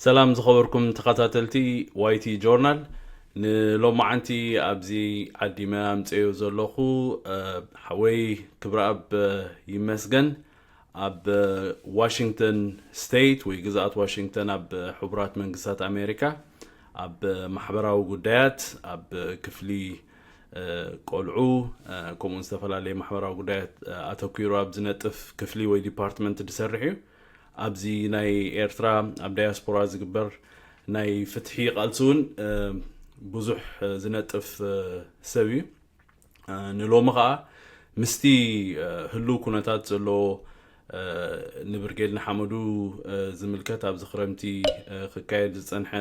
ሰላም ዝኸበርኩም ተኸታተልቲ ዋይቲ ጆርናል፣ ንሎማዓንቲ ኣብዚ ዓዲመ ኣምፅዮ ዘለኹ ሓወይ ክብረኣብ ይመስገን ኣብ ዋሽንግተን ስቴት ወይ ግዝኣት ዋሽንግተን ኣብ ሕቡራት መንግስታት ኣሜሪካ ኣብ ማሕበራዊ ጉዳያት ኣብ ክፍሊ ቆልዑ ከምኡውን ዝተፈላለዩ ማሕበራዊ ጉዳያት ኣተኪሩ ኣብ ዝነጥፍ ክፍሊ ወይ ዲፓርትመንት ዝሰርሕ እዩ። ኣብዚ ናይ ኤርትራ ኣብ ዳያስፖራ ዝግበር ናይ ፍትሒ ቃልሲ እውን ብዙሕ ዝነጥፍ ሰብ እዩ። ንሎሚ ከዓ ምስቲ ህሉው ኩነታት ዘለዎ ንብርጌድ ንሓመዱ ዝምልከት ኣብዚ ክረምቲ ክካየድ ዝፀንሐ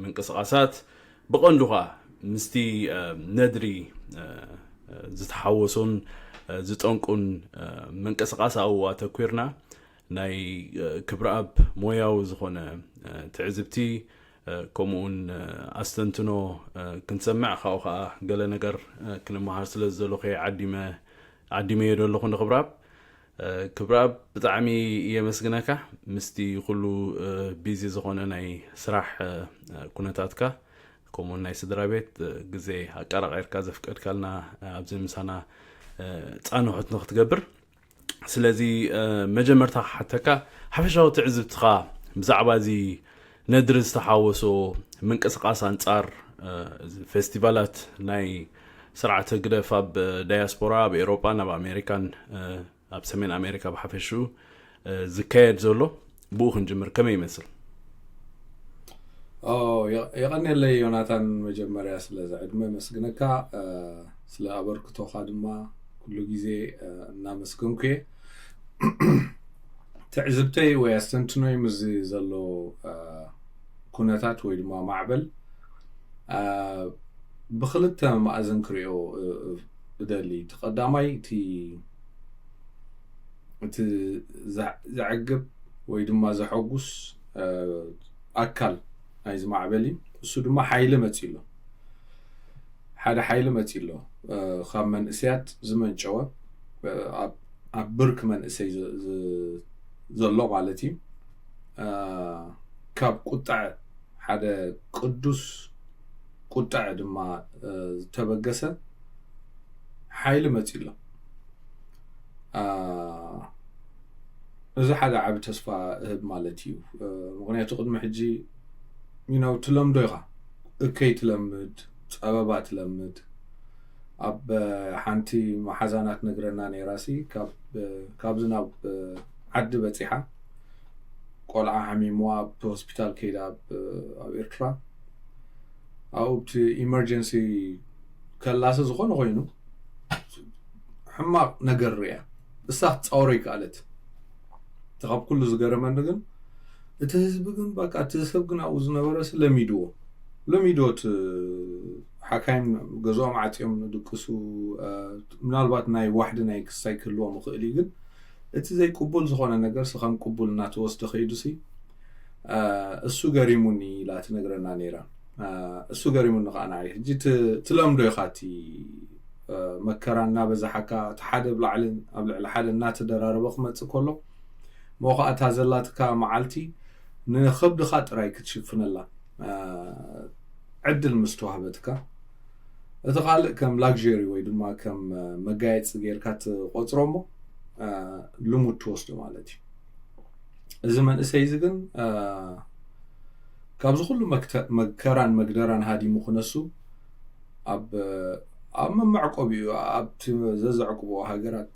ምንቅስቃሳት ብቐንዱ ከዓ ምስቲ ነድሪ ዝተሓወሶን ዝጠንቁን ምንቅስቃስ ኣብኡ ኣተኲርና ናይ ክብረኣብ ሞያዊ ዝኾነ ትዕዝብቲ ከምኡውን ኣስተንትኖ ክንሰምዕ ካብኡ ከዓ ገለ ነገር ክንመሃር ስለ ዝደለኹ ዓዲመ ዓዲመዮ ዘለኹ ንክብረኣብ ክብረኣብ ብጣዕሚ የመስግነካ ምስቲ ኩሉ ቢዚ ዝኾነ ናይ ስራሕ ኩነታትካ ከምኡውን ናይ ስድራ ቤት ግዜ ኣቀራቒርካ ዘፍቀድካልና ኣብዚ ምሳና ፃንሑት ንክትገብር። ስለዚ መጀመርታ ክሓተካ ሓፈሻዊ ትዕዝብትኻ ብዛዕባ እዚ ነድሪ ዝተሓወሶ ምንቅስቃስ ኣንጻር ፌስቲቫላት ናይ ስርዓት ህግደፍ ኣብ ዳያስፖራ ኣብ ኤሮጳን ኣብ ኣሜሪካን ኣብ ሰሜን ኣሜሪካ ብሓፈሽኡ ዝካየድ ዘሎ ብኡ ክንጅምር ከመይ ይመስል? የቐንየለይ ዮናታን፣ መጀመርያ ስለዚ ዕድመ መስግነካ፣ ስለ ኣበርክቶኻ ድማ ኩሉ ግዜ እናመስገንኩ እየ። ትዕዝብተይ ወይ ኣስተንትኖይ ምስዚ ዘሎ ኩነታት ወይ ድማ ማዕበል ብክልተ መኣዝን ክሪኦ እደሊ። እቲ ቀዳማይ እቲ እቲ ዘዕግብ ወይ ድማ ዘሐጉስ ኣካል ናይዚ ማዕበል እዩ። እሱ ድማ ሓይሊ መፂ ኣሎ። ሓደ ሓይሊ መፂ ኣሎ፣ ካብ መንእሰያት ዝመንጨወ፣ ኣብ ብርክ መንእሰይ ዘሎ ማለት እዩ። ካብ ቁጣዕ፣ ሓደ ቅዱስ ቁጣዕ ድማ ዝተበገሰ ሓይሊ መፂ ኣሎ። እዚ ሓደ ዓቢ ተስፋ እህብ ማለት እዩ። ምክንያቱ ቅድሚ ሕጂ ነው ትለምዶ ኢኻ፣ እከይ ትለምድ፣ ፀበባ ትለምድ። ኣብ ሓንቲ መሓዛና ትነግረና ነይራ ሲ ካብዚ ናብ ዓዲ በፂሓ ቆልዓ ሓሚምዋ ኣብቲ ሆስፒታል ከይዳ ኣብ ኤርትራ ኣብኡ ብቲ ኢመርጀንሲ ከላሲ ዝኾነ ኮይኑ ሕማቕ ነገር ሪያ እሳ ክትፃወሮ ይከኣለት። እቲ ካብ ኩሉ ዝገረመኒ ግን እቲ ህዝቢ ግን በቃ እቲ ሰብ ግን ኣብኡ ዝነበረ ሲ ለሚድዎ ለሚድዎ እቲ ሓካይም ገዝኦም ዓፅዮም ንድቅሱ ምናልባት ናይ ዋሕዲ ናይ ክሳይ ክህልዎም ይኽእል እዩ ግን እቲ ዘይቅቡል ዝኾነ ነገር ሲ ከም ቅቡል እናተወስደ ከይዱ ሲ እሱ ገሪሙኒ ኢላ ትነግረና ነይራ። እሱ ገሪሙኒ ከዓ ንዓይ ሕጂ ትለምዶ ኢኻ እቲ መከራ እናበዛሓካ እቲ ሓደ ኣብ ላዕሊ ኣብ ልዕሊ ሓደ እናተደራረበ ክመፅእ ከሎ ሞ ከዓ እታ ዘላትካ መዓልቲ ንኸብድኻ ጥራይ ክትሽፍነላ ዕድል ምስ ተዋህበትካ እቲ ካልእ ከም ላግሪ ወይ ድማ ከም መጋየፂ ጌርካ ትቆፅሮ እሞ ልሙድ ትወስዶ ማለት እዩ። እዚ መንእሰይ እዚ ግን ካብዚ ኩሉ መከራን መግደራን ሃዲሙ ክነሱ ኣብ ኣብ መመዕቆቢኡ ኣብቲ ዘዘዕቅቦ ሃገራት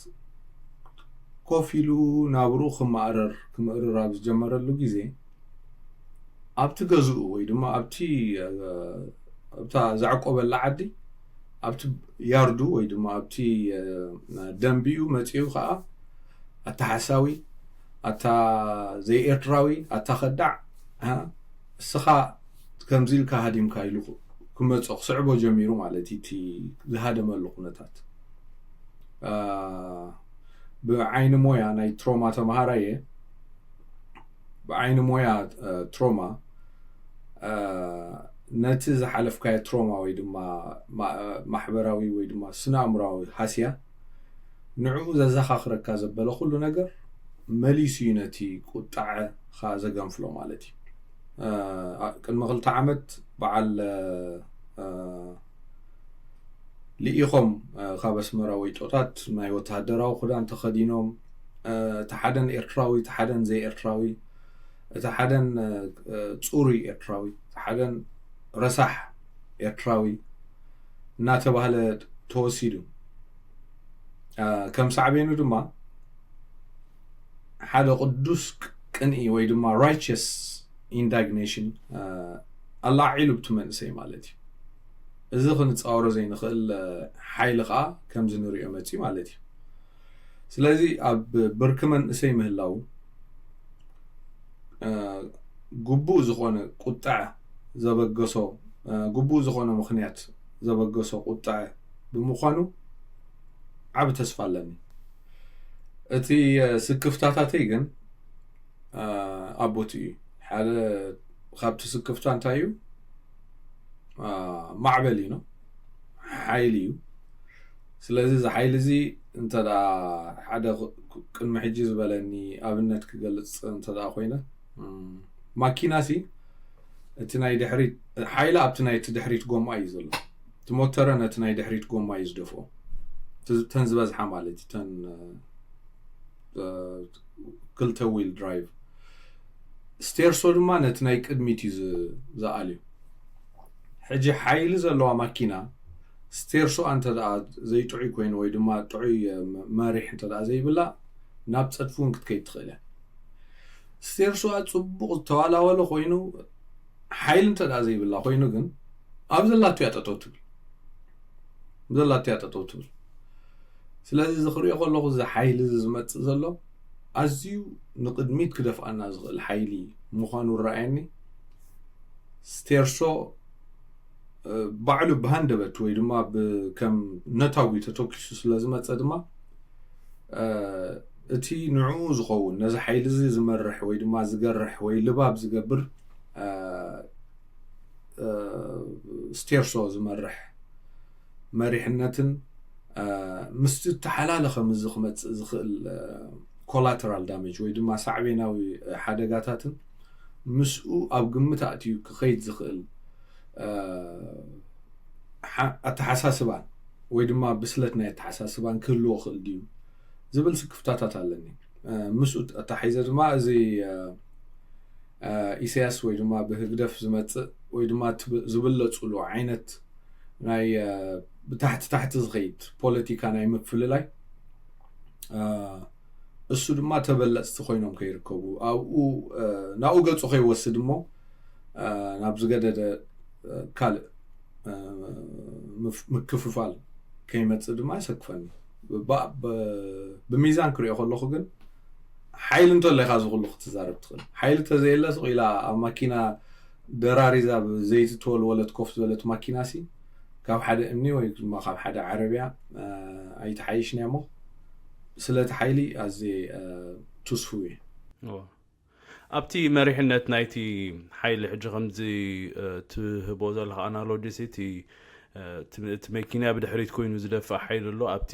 ኮፍ ኢሉ ናብርኡ ክመኣረር ክምእርር ኣብ ዝጀመረሉ ግዜ ኣብቲ ገዝኡ ወይ ድማ ኣብቲ ኣብታ ዘዕቆበላ ዓዲ ኣብቲ ያርዱ ወይ ድማ ኣብቲ ደንቢኡ መፂኡ ከዓ ኣታ ሓሳዊ ኣታ ዘይኤርትራዊ ኣታ ከዳዕ እስኻ ከምዚ ኢልካ ሃዲምካ ኢሉ ክመፆ ክስዕቦ ጀሚሩ ማለት እዩ። እቲ ዝሃደመሉ ኩነታት ብዓይኒ ሞያ ናይ ትሮማ ተምሃራየ ብዓይኒ ሞያ ትሮማ ነቲ ዝሓለፍካዮ ትሮማ ወይ ድማ ማሕበራዊ ወይ ድማ ስነ ኣእምራዊ ሃስያ ንዕኡ ዘዘኻኽረካ ዘበለ ኩሉ ነገር መሊሱ እዩ ነቲ ቁጣዕኻ ዘገንፍሎ ማለት እዩ። ቅድሚ ክልተ ዓመት በዓል ልኢኾም ካብ ኣስመራ ወይጦታት ናይ ወተሃደራዊ ክዳን ተኸዲኖም፣ እቲ ሓደን ኤርትራዊ፣ እቲ ሓደን ዘይኤርትራዊ፣ እቲ ሓደን ጽሩይ ኤርትራዊ፣ እቲ ሓደን ረሳሕ ኤርትራዊ እናተባህለ ተወሲዱ። ከም ሳዕቤኑ ድማ ሓደ ቅዱስ ቅንኢ ወይ ድማ righteous indignation ኣላዒሉ ብቲ መንእሰይ ማለት እዩ። እዚ ክንፃወሮ ዘይንኽእል ሓይሊ ከዓ ከምዚ ንሪኦ መፅዩ ማለት እዩ። ስለዚ ኣብ ብርኪ መንእሰይ ምህላው ግቡእ ዝኾነ ቁጥዐ ዘበገሶ ግቡእ ዝኾነ ምኽንያት ዘበገሶ ቁጥዐ ብምዃኑ ዓቢ ተስፋ ኣለኒ። እቲ ስክፍታታተይ ግን ኣብ ቦትኡ እዩ። ሓደ ካብቲ ስክፍታ እንታይ እዩ? ማዕበል እዩ፣ ሓይሊ እዩ። ስለዚ እዚ ሓይሊ እዚ እንተ ሓደ ቅድሚ ሕጂ ዝበለኒ ኣብነት ክገልፅ እንተ ኮይነ፣ ማኪና ሲ እቲ ናይ ድሕሪት ሓይሊ ኣብቲ ናይ እቲ ድሕሪት ጎማ እዩ ዘሎ። እቲ ሞተረ ነቲ ናይ ድሕሪት ጎማ እዩ ዝደፍኦ። ተን ዝበዝሓ ማለት እዩ፣ ተን ክልተ ዊል ድራይቭ። ስቴርሶ ድማ ነቲ ናይ ቅድሚት እዩ ዝኣልዩ። ሕጂ ሓይሊ ዘለዋ ማኪና ስቴርሶ እንተ ዘይጥዑይ ኮይኑ ወይ ድማ ጥዑይ መሪሕ እንተ ዘይብላ ናብ ፀድፊ እውን ክትከይድ ትኽእል እያ። ስቴርሶ ፅቡቕ ዝተዋላወለ ኮይኑ ሓይሊ እንተ ዘይብላ ኮይኑ ግን ኣብ ዘላቱ እያ ጠጠው ትብል፣ ዘላቱ እያ ጠጠው ትብል። ስለዚ እዚ ክሪኦ ከለኹ እዚ ሓይሊ እዚ ዝመፅእ ዘሎ ኣዝዩ ንቅድሚት ክደፍኣና ዝኽእል ሓይሊ ምዃኑ ረኣየኒ። ስቴርሶ ባዕሉ ብሃንደበት ወይ ድማ ከም ነታጒ ተተኪሱ ስለ ዝመፀ ድማ እቲ ንዕኡ ዝኸውን ነዚ ሓይሊ እዚ ዝመርሕ ወይ ድማ ዝገርሕ ወይ ልባብ ዝገብር ስቴርሶ ዝመርሕ መሪሕነትን ምስቲ እተሓላለኸ ምዚ ክመፅእ ዝኽእል collateral damage ወይ ድማ ሳዕቤናዊ ሓደጋታትን ምስኡ ኣብ ግምት ኣእትዩ ክኸይድ ዝኽእል ኣተሓሳስባን ወይ ድማ ብስለት ናይ ኣተሓሳስባን ክህልዎ ክእል ድዩ ዝብል ስክፍታታት ኣለኒ። ምስኡ ኣተሓይዘ ድማ እዚ ኢሳያስ ወይ ድማ ብህግደፍ ዝመፅእ ወይ ድማ ዝብለፁሉ ዓይነት ናይ ብታሕቲ ታሕቲ ዝኸይድ ፖለቲካ ናይ ምፍልላይ እሱ ድማ ተበለፅቲ ኮይኖም ከይርከቡ ኣብኡ ናብኡ ገፁ ከይወስድ እሞ ናብ ዝገደደ ካልእ ምክፍፋል ከይመፅእ ድማ የሰክፈኒ። ብሚዛን ክሪኦ ከለኹ ግን ሓይሊ እንተሎ ኢኻ ዝኽሉ ክትዛረብ ትኽእል። ሓይሊ ተዘየለ ስቕ ኢላ ኣብ ማኪና ደራሪዛ ብዘይቲ ተወልወለት ኮፍ ዝበለት ማኪና ሲ ካብ ሓደ እምኒ ወይ ድማ ካብ ሓደ ዓረብያ ኣይትሓይሽን እያ እሞ ስለቲ ሓይሊ ኣዝየ ትስፉው እየ። ኣብቲ መሪሕነት ናይቲ ሓይሊ ሕጂ ከምዚ ትህቦ ዘለካ ኣናሎጂ ሲ እቲ መኪና ብድሕሪት ኮይኑ ዝደፍእ ሓይሊ ኣሎ ኣብቲ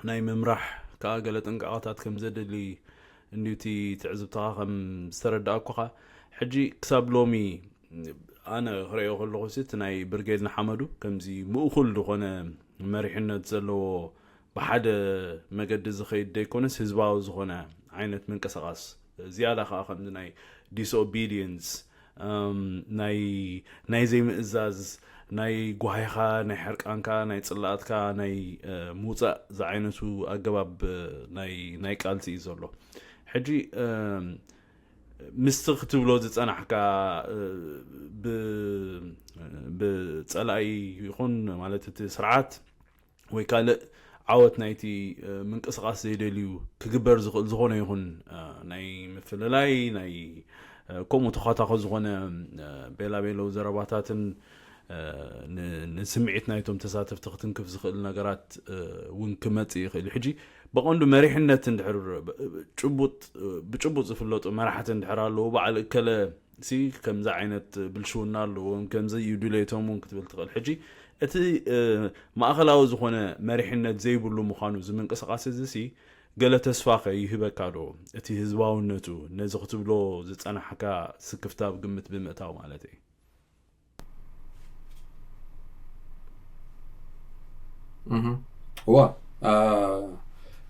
ናይ ምምራሕ ከዓ ገለ ጥንቃቐታት ከም ዘድሊ እንዲዩ እቲ ትዕዝብትኻ ከም ዝተረዳእኩኻ ሕጂ ክሳብ ሎሚ ኣነ ክርእዮ ከለኹ እቲ ናይ ብርጌድ ንሓመዱ ከምዚ ምእኩል ዝኾነ መሪሕነት ዘለዎ ብሓደ መገዲ ዝኸይድ ዘይኮነስ ህዝባዊ ዝኾነ ዓይነት ምንቅስቃስ ዝያዳ ከዓ ከምዚ ናይ disobedience ናይ ናይ ዘይምእዛዝ ናይ ጓሂኻ ናይ ሕርቃንካ ናይ ፅላኣትካ ናይ ምውፃእ ዝዓይነቱ ኣገባብ ናይ ቃልሲ እዩ ዘሎ ሕጂ ምስቲ ክትብሎ ዝፀናሕካ ብፀላኢ ይኹን ማለት እቲ ስርዓት ወይ ካልእ ዓወት ናይቲ ምንቅስቃስ ዘይደልዩ ክግበር ዝኽእል ዝኾነ ይኹን ናይ ምፍልላይ ናይ ከምኡ ተኻታኸ ዝኾነ ቤላቤሎ ዘረባታትን ንስምዒት ናይቶም ተሳተፍቲ ክትንክፍ ዝኽእል ነገራት እውን ክመፅእ ይኽእል እዩ ሕጂ ብቐንዱ መሪሕነት እንድሕር ብጭቡጥ ዝፍለጡ መራሕቲ እንድሕር ኣለዉ በዓል እከለ ሲ ከምዚ ዓይነት ብልሽውና ኣለዎም ከምዚ እዩ ድሌቶም እውን ክትብል ትኽእል ሕጂ እቲ ማእኸላዊ ዝኾነ መሪሕነት ዘይብሉ ምዃኑ እዚ ምንቅስቃስ እዚ ሲ ገለ ተስፋኸ ይህበካ ዶ? እቲ ህዝባውነቱ፣ ነዚ ክትብሎ ዝጸናሕካ ስክፍታ ኣብ ግምት ብምእታው ማለተይ። እዋ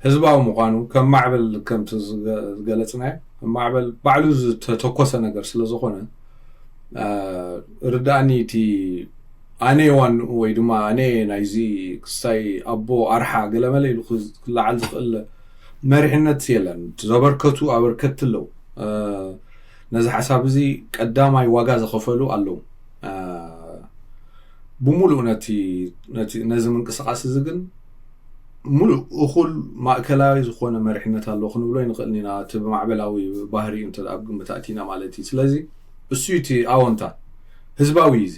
ህዝባዊ ምዃኑ ከም ማዕበል ከምቲ ዝገለፅናዮ፣ ማዕበል ባዕሉ ዝተተኮሰ ነገር ስለዝኾነ፣ ርዳእኒ እቲ ኣነ ዋንኡ ወይ ድማ ኣነ ናይዚ ክስታይ ኣቦ ኣርሓ ገለመለ ኢሉ ክለዓል ዝኽእል መሪሕነት የለን። ዘበርከቱ ኣበርከቲ ኣለዉ። ነዚ ሓሳብ እዚ ቀዳማይ ዋጋ ዝኸፈሉ ኣለዉ። ብሙሉእ ነቲ ነዚ ምንቅስቃስ እዚ ግን ሙሉእ እኹል ማእከላዊ ዝኾነ መሪሕነት ኣሎ ክንብሎ ይንኽእል ኢና፣ እቲ ብማዕበላዊ ባህሪ እንተ ኣብ ግምት ኣእቲና ማለት እዩ። ስለዚ እሱ እቲ ኣወንታ ህዝባዊ እዩ። እዚ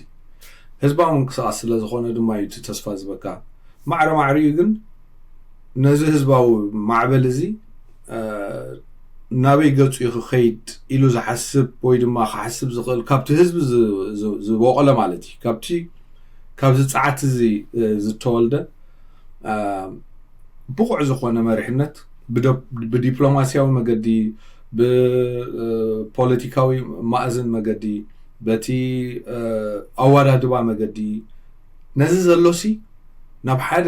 ህዝባዊ ምንቅስቃስ ስለ ዝኾነ ድማ እዩ እቲ ተስፋ ዝበካ። ማዕረ ማዕሪኡ ግን ነዚ ህዝባዊ ማዕበል እዚ ናበይ ገፁ እዩ ክኸይድ ኢሉ ዝሓስብ ወይ ድማ ክሓስብ ዝኽእል ካብቲ ህዝቢ ዝበቆለ ማለት እዩ። ካብቲ ካብዚ ፀዓት እዚ ዝተወልደ ብቑዕ ዝኾነ መሪሕነት ብዲፕሎማሲያዊ መገዲ፣ ብፖለቲካዊ ማእዝን መገዲ፣ በቲ ኣወዳድባ መገዲ፣ ነዚ ዘሎሲ ናብ ሓደ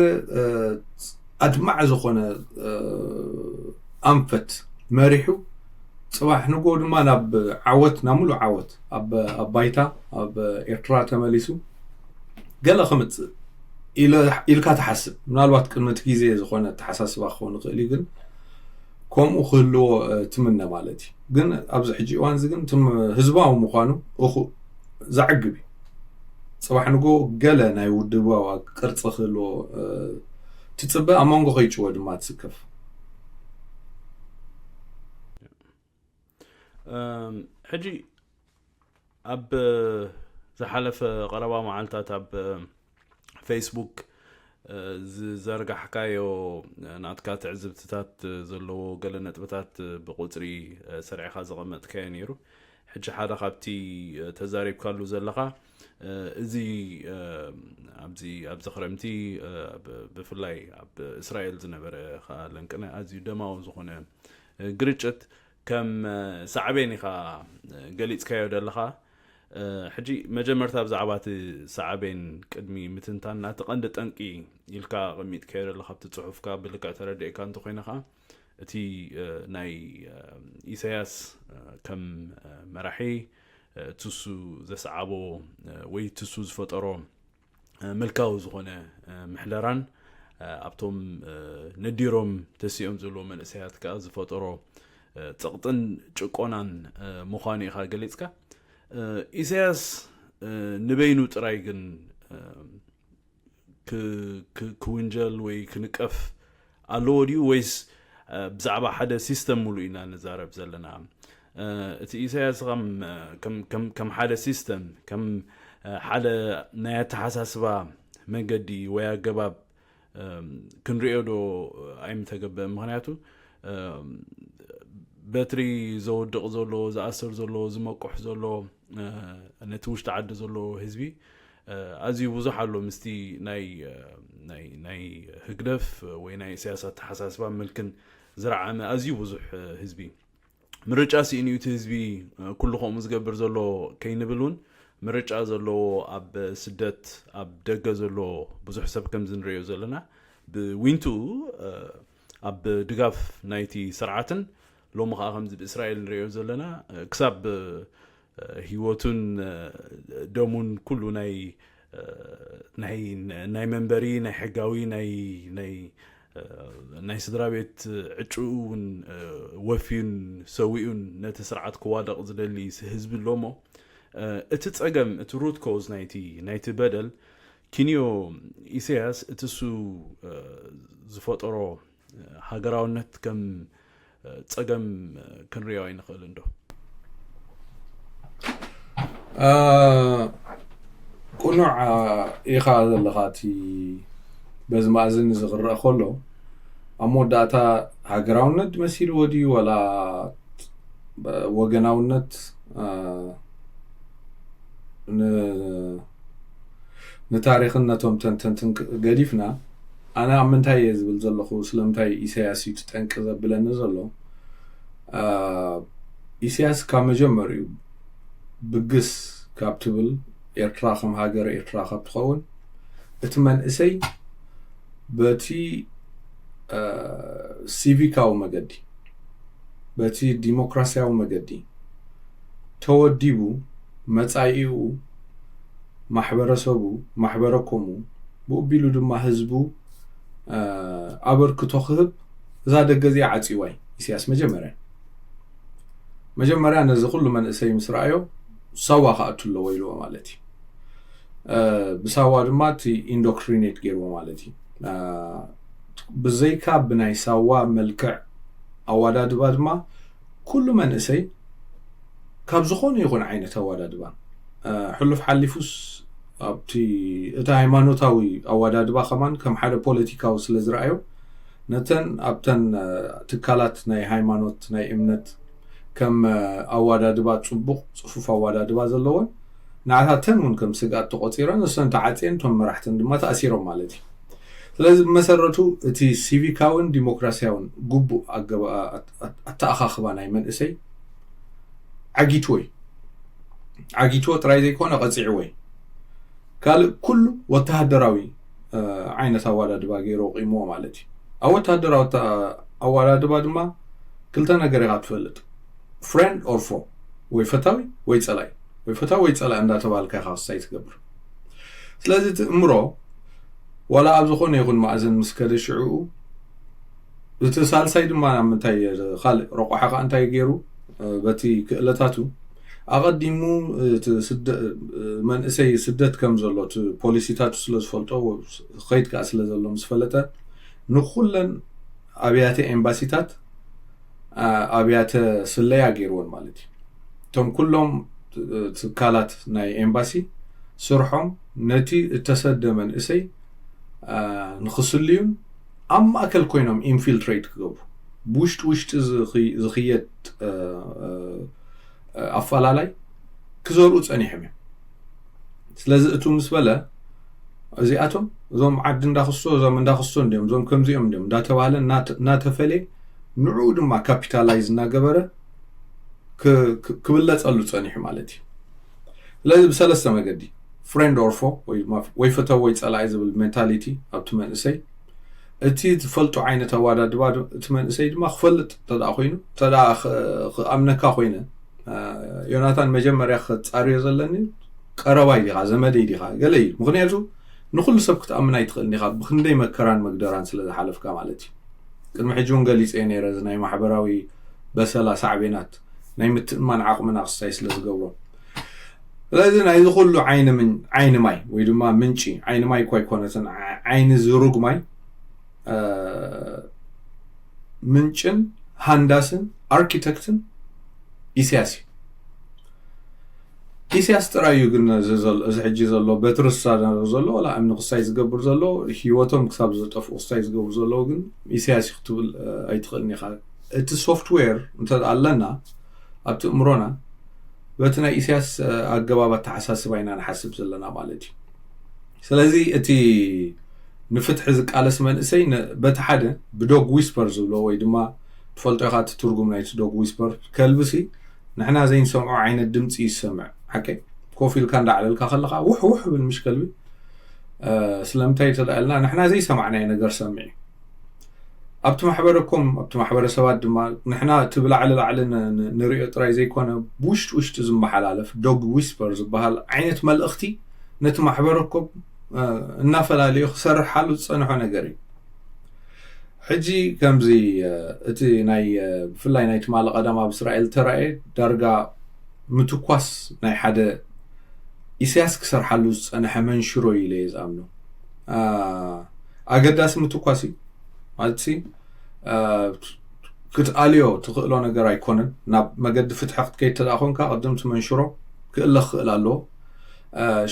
ኣድማዕ ዝኾነ ኣንፈት መሪሑ፣ ፅባሕ ንጎ ድማ ናብ ዓወት፣ ናብ ሙሉእ ዓወት ኣብ ባይታ ኣብ ኤርትራ ተመሊሱ ገለ ከምፅእ ኢልካ ትሓስብ። ምናልባት ቅድሚ እቲ ግዜ ዝኾነ ኣተሓሳስባ ክኸውን ይኽእል እዩ፣ ግን ከምኡ ክህልዎ ትምነ ማለት እዩ። ግን ኣብዚ ሕጂ እዋን እዚ ግን ህዝባዊ ምዃኑ እኹ ዘዕግብ እዩ። ፅባሕ ንጎ ገለ ናይ ውድባዊ ቅርፂ ክህልዎ ትፅበ፣ ኣብ መንጎ ከይጭወ ድማ ትስከፍ። ሕጂ ኣብ ዝሓለፈ ቀረባ መዓልታት ኣብ ፌስቡክ ዝዘርጋሕካዮ ናትካ ትዕዝብትታት ዘለዎ ገለ ነጥብታት ብቁፅሪ ሰሪዕካ ዘቐመጥካዮ ነይሩ። ሕጂ ሓደ ካብቲ ተዛሪብካሉ ዘለኻ፣ እዚ ኣብዚ ኣብዚ ክረምቲ ብፍላይ ኣብ እስራኤል ዝነበረ ከዓ ለንቅነ ኣዝዩ ደማዊ ዝኾነ ግርጭት ከም ሳዕቤን ኢኻ ገሊፅካዮ ዘለኻ። ሕጂ መጀመርታ ብዛዕባ እቲ ሳዕቤን ቅድሚ ምትንታን ናቲ ቀንዲ ጠንቂ ኢልካ ኣቐሚጥካዮ ዘለኻ ኣብቲ ፅሑፍካ ብልክዕ ተረዲእካ እንተኮይነ ከዓ እቲ ናይ ኢሳያስ ከም መራሒ ትሱ ዘስዓቦ ወይ ትሱ ዝፈጠሮ ምልካዊ ዝኾነ ምሕደራን ኣብቶም ነዲሮም ተሲኦም ዘለዎ መንእሰያት ከዓ ዝፈጠሮ ፀቕጥን ጭቆናን ምዃኑ ኢኻ ገሊፅካ። ኢሳያስ ንበይኑ ጥራይ ግን ክውንጀል ወይ ክንቀፍ ኣለዎ ድዩ ወይስ ብዛዕባ ሓደ ሲስተም ሙሉእ ኢና ንዛረብ ዘለና? እቲ ኢሳያስ ከም ሓደ ሲስተም፣ ከም ሓደ ናይ ኣተሓሳስባ መንገዲ ወይ ኣገባብ ክንሪኦ ዶ ኣይምተገበእን? ምክንያቱ በትሪ ዘወድቕ ዘሎ፣ ዝኣስር ዘሎ፣ ዝመቁሕ ዘሎ፣ ነቲ ውሽጢ ዓዲ ዘሎ ህዝቢ ኣዝዩ ብዙሕ ኣሎ። ምስቲ ናይ ናይ ህግደፍ ወይ ናይ ኢሳያስ ኣተሓሳስባ መልክን ዝረዓመ ኣዝዩ ብዙሕ ህዝቢ ምርጫ ስኢኑ እቲ ህዝቢ ኩሉ ከምኡ ዝገብር ዘሎ ከይንብል እውን ምርጫ ዘለዎ ኣብ ስደት ኣብ ደገ ዘሎ ብዙሕ ሰብ ከምዚ ንሪኦ ዘለና ብዊንቱ ኣብ ድጋፍ ናይቲ ስርዓትን ሎሚ ከዓ ከምዚ ብእስራኤል ንሪኦ ዘለና ክሳብ ህይወቱን ደሙን ኩሉ ናይ ናይ መንበሪ ናይ ሕጋዊ ናይ ናይ ናይ ስድራ ቤት ዕጭኡ እውን ወፍዩን ሰዊኡን ነቲ ስርዓት ክዋደቕ ዝደሊ ህዝቢ ኣሎ እሞ እቲ ፀገም እቲ ሩት ኮዝ ናይቲ ናይቲ በደል ኪንዮ ኢሳያስ እቲ እሱ ዝፈጠሮ ሃገራውነት ከም ፀገም ክንሪኦ ኣይንኽእልን ዶ? ቅኑዕ ኢኻ ዘለኻ። እቲ በዚ መኣዝን እዚ ክረአ ከሎ ኣብ መወዳእታ ሃገራውነት መሲልዎ ድዩ ዋላ ወገናውነት ንታሪኽን ነቶም ተንተንትን ገዲፍና ኣነ ኣብ ምንታይ እየ ዝብል ዘለኹ? ስለምንታይ ኢሳያስ እዩ እቲ ጠንቂ ዘብለኒ ዘሎ? ኢሳያስ ካብ መጀመሪኡ ብግስ ካብ ትብል፣ ኤርትራ ከም ሃገር ኤርትራ ካብ ትኸውን፣ እቲ መንእሰይ በቲ ሲቪካዊ መገዲ፣ በቲ ዲሞክራሲያዊ መገዲ ተወዲቡ፣ መጻኢኡ፣ ማሕበረሰቡ፣ ማሕበረኮሙ፣ ብኡ ቢሉ ድማ ህዝቡ ኣበርክቶ ክህብ፣ እዛ ደገ እዚኣ ዓጽይዋ እዩ ኢሳያስ። መጀመርያ መጀመርያ ነዚ ኩሉ መንእሰይ ምስ ረኣዮ፣ ሳዋ ክኣቱ ኣለዎ ኢልዎ ማለት እዩ። ብሳዋ ድማ እቲ ኢንዶክትሪኔት ገይርዎ ማለት እዩ። ብዘይካ ብናይ ሳዋ መልክዕ ኣዋዳድባ ድማ ኩሉ መንእሰይ ካብ ዝኾነ ይኹን ዓይነት ኣዋዳድባ፣ ሕሉፍ ሓሊፉስ ኣብቲ እቲ ሃይማኖታዊ ኣዋዳድባ ከማን ከም ሓደ ፖለቲካዊ ስለ ዝረኣዮ፣ ነተን ኣብተን ትካላት ናይ ሃይማኖት፣ ናይ እምነት፣ ከም ኣዋዳድባ፣ ጽቡቕ ጽፉፍ ኣዋዳድባ ዘለዎን፣ ንዓታተን እውን ከም ስግኣት ተቖጺረን፣ እሰን ተዓጽየን፣ እቶም መራሕተን ድማ ተኣሲሮም ማለት እዩ። ስለዚ ብመሰረቱ እቲ ሲቪካውን ዲሞክራሲያውን ግቡእ ኣተኣኻኽባ ናይ መንእሰይ ዓጊትዎ እዩ። ዓጊትዎ ጥራይ ዘይኮነ፣ ቀጺዕዎ እዩ። ካልእ ኩሉ ወተሃደራዊ ዓይነት ኣዋዳድባ ገይሩ ኣቑምዎ ማለት እዩ። ኣብ ወተሃደራዊ ኣዋዳድባ ድማ ክልተ ነገር ኢኻ ትፈልጥ፣ ፍሬንድ ኦር ፎ፣ ወይ ፈታዊ ወይ ጸላኢ፣ ወይ ፈታዊ ወይ ጸላኢ እንዳተባልካ ኢኻ ክሳይ ትገብር። ስለዚ እቲ እምሮ ዋላ ኣብ ዝኾነ ይኹን ማእዘን ምስ ከደ ሽዕኡ፣ እቲ ሳልሳይ ድማ ናብ ምንታይ፣ ካልእ ረቋሒ ከኣ እንታይ ገይሩ፣ በቲ ክእለታቱ ኣቐዲሙ እቲ መንእሰይ ስደት ከም ዘሎ፣ እቲ ፖሊሲታቱ ስለ ዝፈልጦ፣ ከይድ ከኣ ስለ ዘሎ ምስ ፈለጠ፣ ንኹለን ኣብያተ ኤምባሲታት ኣብያተ ስለያ ገይርዎን ማለት እዩ። እቶም ኩሎም ትካላት ናይ ኤምባሲ ስርሖም ነቲ እተሰደ መንእሰይ ንክስልዩን ኣብ ማእከል ኮይኖም ኢንፊልትሬት ክገብሩ፣ ብውሽጢ ውሽጢ ዝኽየድ ኣፈላላይ ክዘርኡ ጸኒሖም እዮም። ስለዚ እቱ ምስ በለ፣ እዚኣቶም እዞም ዓዲ እንዳኽስቶ፣ እዞም እንዳኽስቶ እንዲዮም፣ እዞም ከምዚኦም እንዲዮም እንዳተባህለ እናተፈለየ፣ ንዕኡ ድማ ካፒታላይዝ እናገበረ ክብለጸሉ ጸኒሑ ማለት እዩ። ስለዚ ብሰለስተ መገዲ፣ ፍሬንድ ኦር ፎ፣ ወይ ፈተው ወይ ጸላኢ ዝብል ሜንታሊቲ ኣብቲ መንእሰይ፣ እቲ ዝፈልጦ ዓይነት ኣዋዳድባ እቲ መንእሰይ ድማ ክፈልጥ እንተ ደኣ ኮይኑ፣ እንተ ደኣ ክኣምነካ ኮይነ፣ ዮናታን፣ መጀመርያ ክጻርዮ ዘለኒ ቀረባይ ዲኻ፣ ዘመደይ ዲኻ፣ ገለ እዩ። ምኽንያቱ ንኹሉ ሰብ ክትኣምን ኣይትኽእልን ኢኻ፣ ብክንደይ መከራን መግደራን ስለ ዝሓለፍካ ማለት እዩ። ቅድሚ ሕጂ እውን ገሊጸ ነይረ፣ እዚ ናይ ማሕበራዊ በሰላ ሳዕቤናት ናይ ምትእምማን ዓቕምና ክስታይ ስለ ዝገብሮ። ስለዚ ናይዚ ኩሉ ዓይኒ ማይ ወይ ድማ ምንጪ፣ ዓይኒ ማይ እኳ ኣይኮነትን፣ ዓይኒ ዝሩግ ማይ ምንጭን ሃንዳስን ኣርኪተክትን ኢሳያስ እዩ። ኢሳያስ ጥራይ እዩ ግን እዚ ሕጂ ዘሎ በትሪ ዝሳደሩ ዘሎ፣ ዋላ እምኒ ክሳይ ዝገብር ዘሎ፣ ህይወቶም ክሳብ ዝጠፍኡ ክሳይ ዝገብሩ ዘለዉ ግን ኢሳያስ እዩ ክትብል ኣይትኽእልን ኢኻ። እቲ ሶፍትዌር እንተ ኣለና ኣብቲ እምሮና፣ በቲ ናይ ኢሳያስ ኣገባብ ኣተሓሳስባ ኢና ንሓስብ ዘለና ማለት እዩ። ስለዚ እቲ ንፍትሒ ዝቃለስ መንእሰይ በቲ ሓደ ብዶግ ዊስፐር ዝብሎ ወይ ድማ ትፈልጦ ኢኻ እቲ ትርጉም ናይቲ ዶግ ዊስፐር፣ ከልብሲ ንሕና ዘይንሰምዖ ዓይነት ድምፂ ይሰምዕ። ሓቀይ ኮፍ ኢልካ እንዳዕለልካ ከለኻ ውሕ ውሕ ብል ምሽ ከልቢ። ስለምንታይ ተዳኣልና ንሕና ዘይሰማዕናዮ ነገር ሰምዕ። ኣብቲ ማሕበረኮም ኣብቲ ማሕበረሰባት ድማ ንሕና እቲ ብላዕሊ ላዕሊ ንሪኦ ጥራይ ዘይኮነ ብውሽጢ ውሽጢ ዝመሓላለፍ ዶግ ዊስፐር ዝበሃል ዓይነት መልእኽቲ ነቲ ማሕበረኮም እናፈላለዩ ክሰርሓሉ ዝፀንሖ ነገር እዩ። ሕጂ ከምዚ እቲ ናይ ብፍላይ ናይ ትማሊ ቀደም ኣብ እስራኤል ተራእየ ዳርጋ ምትኳስ ናይ ሓደ ኢሳያስ ክሰርሓሉ ዝፀንሐ መንሽሮ ኢለ እየ ዝኣምኖ። ኣገዳሲ ምትኳስ እዩ ማለት ክትኣልዮ ትኽእሎ ነገር ኣይኮነን። ናብ መገዲ ፍትሒ ክትከይድ ተደኣ ኮንካ ቅድም እቲ መንሽሮ ክእለ ክኽእል ኣለዎ።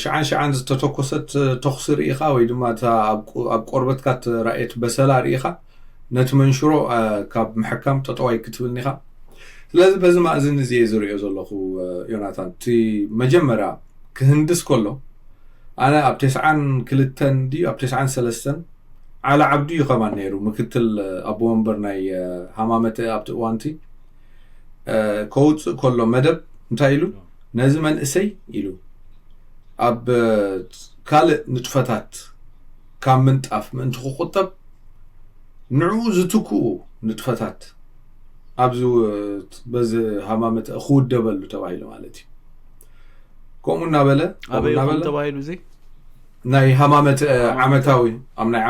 ሽዓን ሽዓን ዝተተኮሰት ተኹሲ ርኢኻ ወይ ድማ እታ ኣብ ቆርበትካ ትራእየት በሰላ ርኢኻ ነቲ መንሽሮ ካብ ምሕካም ጠጠዋይ ክትብልኒ ኢኻ። ስለዚ በዚ ማእዝን እዚ እየ ዝሪኦ ዘለኹ። ዮናታን፣ እቲ መጀመርያ ክህንድስ ከሎ ኣነ ኣብ ተስዓን ክልተን ድዩ ኣብ ተስዓን ሰለስተን ዓላ ዓብዱ እዩ ከማን ነይሩ፣ ምክትል ኣቦ ወንበር ናይ ሃማመተ ኣብቲ እዋንቲ ከውፅእ ከሎ መደብ እንታይ ኢሉ፣ ነዚ መንእሰይ ኢሉ ኣብ ካልእ ንጥፈታት ካብ ምንጣፍ ምእንቲ ክቁጠብ ንዕኡ ዝትክኡ ንጥፈታት ኣብዚ በዚ ሃማመተ ክውደበሉ ተባሂሉ ማለት እዩ። ከምኡ እናበለ ኣበይ ይኹን ተባሂሉ እዚ ናይ ሃማመተ ዓመታዊ ኣብ ናይ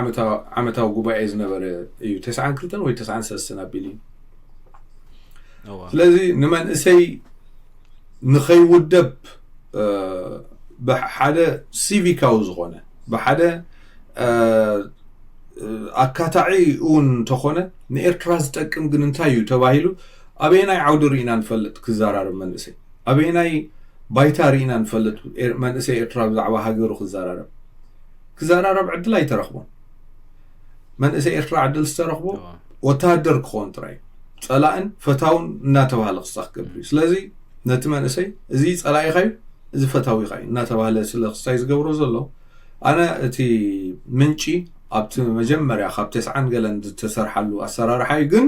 ዓመታዊ ጉባኤ ዝነበረ እዩ። ተስዓን ክልተን ወይ ተስዓን ሰለስተን ኣቢሉ እዩ። ስለዚ ንመንእሰይ ንኸይውደብ ብሓደ ሲቪካዊ ዝኾነ ብሓደ ኣካታዒ እውን እንተኾነ ንኤርትራ ዝጠቅም ግን እንታይ እዩ ተባሂሉ ኣበየናይ ዓውዲ ርኢና ንፈልጥ ክዘራረብ መንእሰይ ኣበየናይ ባይታ ርኢና ንፈልጥ መንእሰይ ኤርትራ ብዛዕባ ሃገሩ ክዘራረብ ክዘራረብ ዕድል ኣይተረኽቦን። መንእሰይ ኤርትራ ዕድል ዝተረኽቦ ወታደር ክኾን ጥራይ ጸላእን ፈታውን እናተባህለ ክሳኽ ገብር እዩ። ስለዚ ነቲ መንእሰይ እዚ ጸላኢኻ እዩ፣ እዚ ፈታዊኻ እዩ እናተባህለ ስለ ክስታይ ዝገብሮ ዘሎ ኣነ እቲ ምንጪ ኣብቲ መጀመርያ ካብ ተስዓን ገለን ዝተሰርሓሉ ኣሰራርሓ እዩ። ግን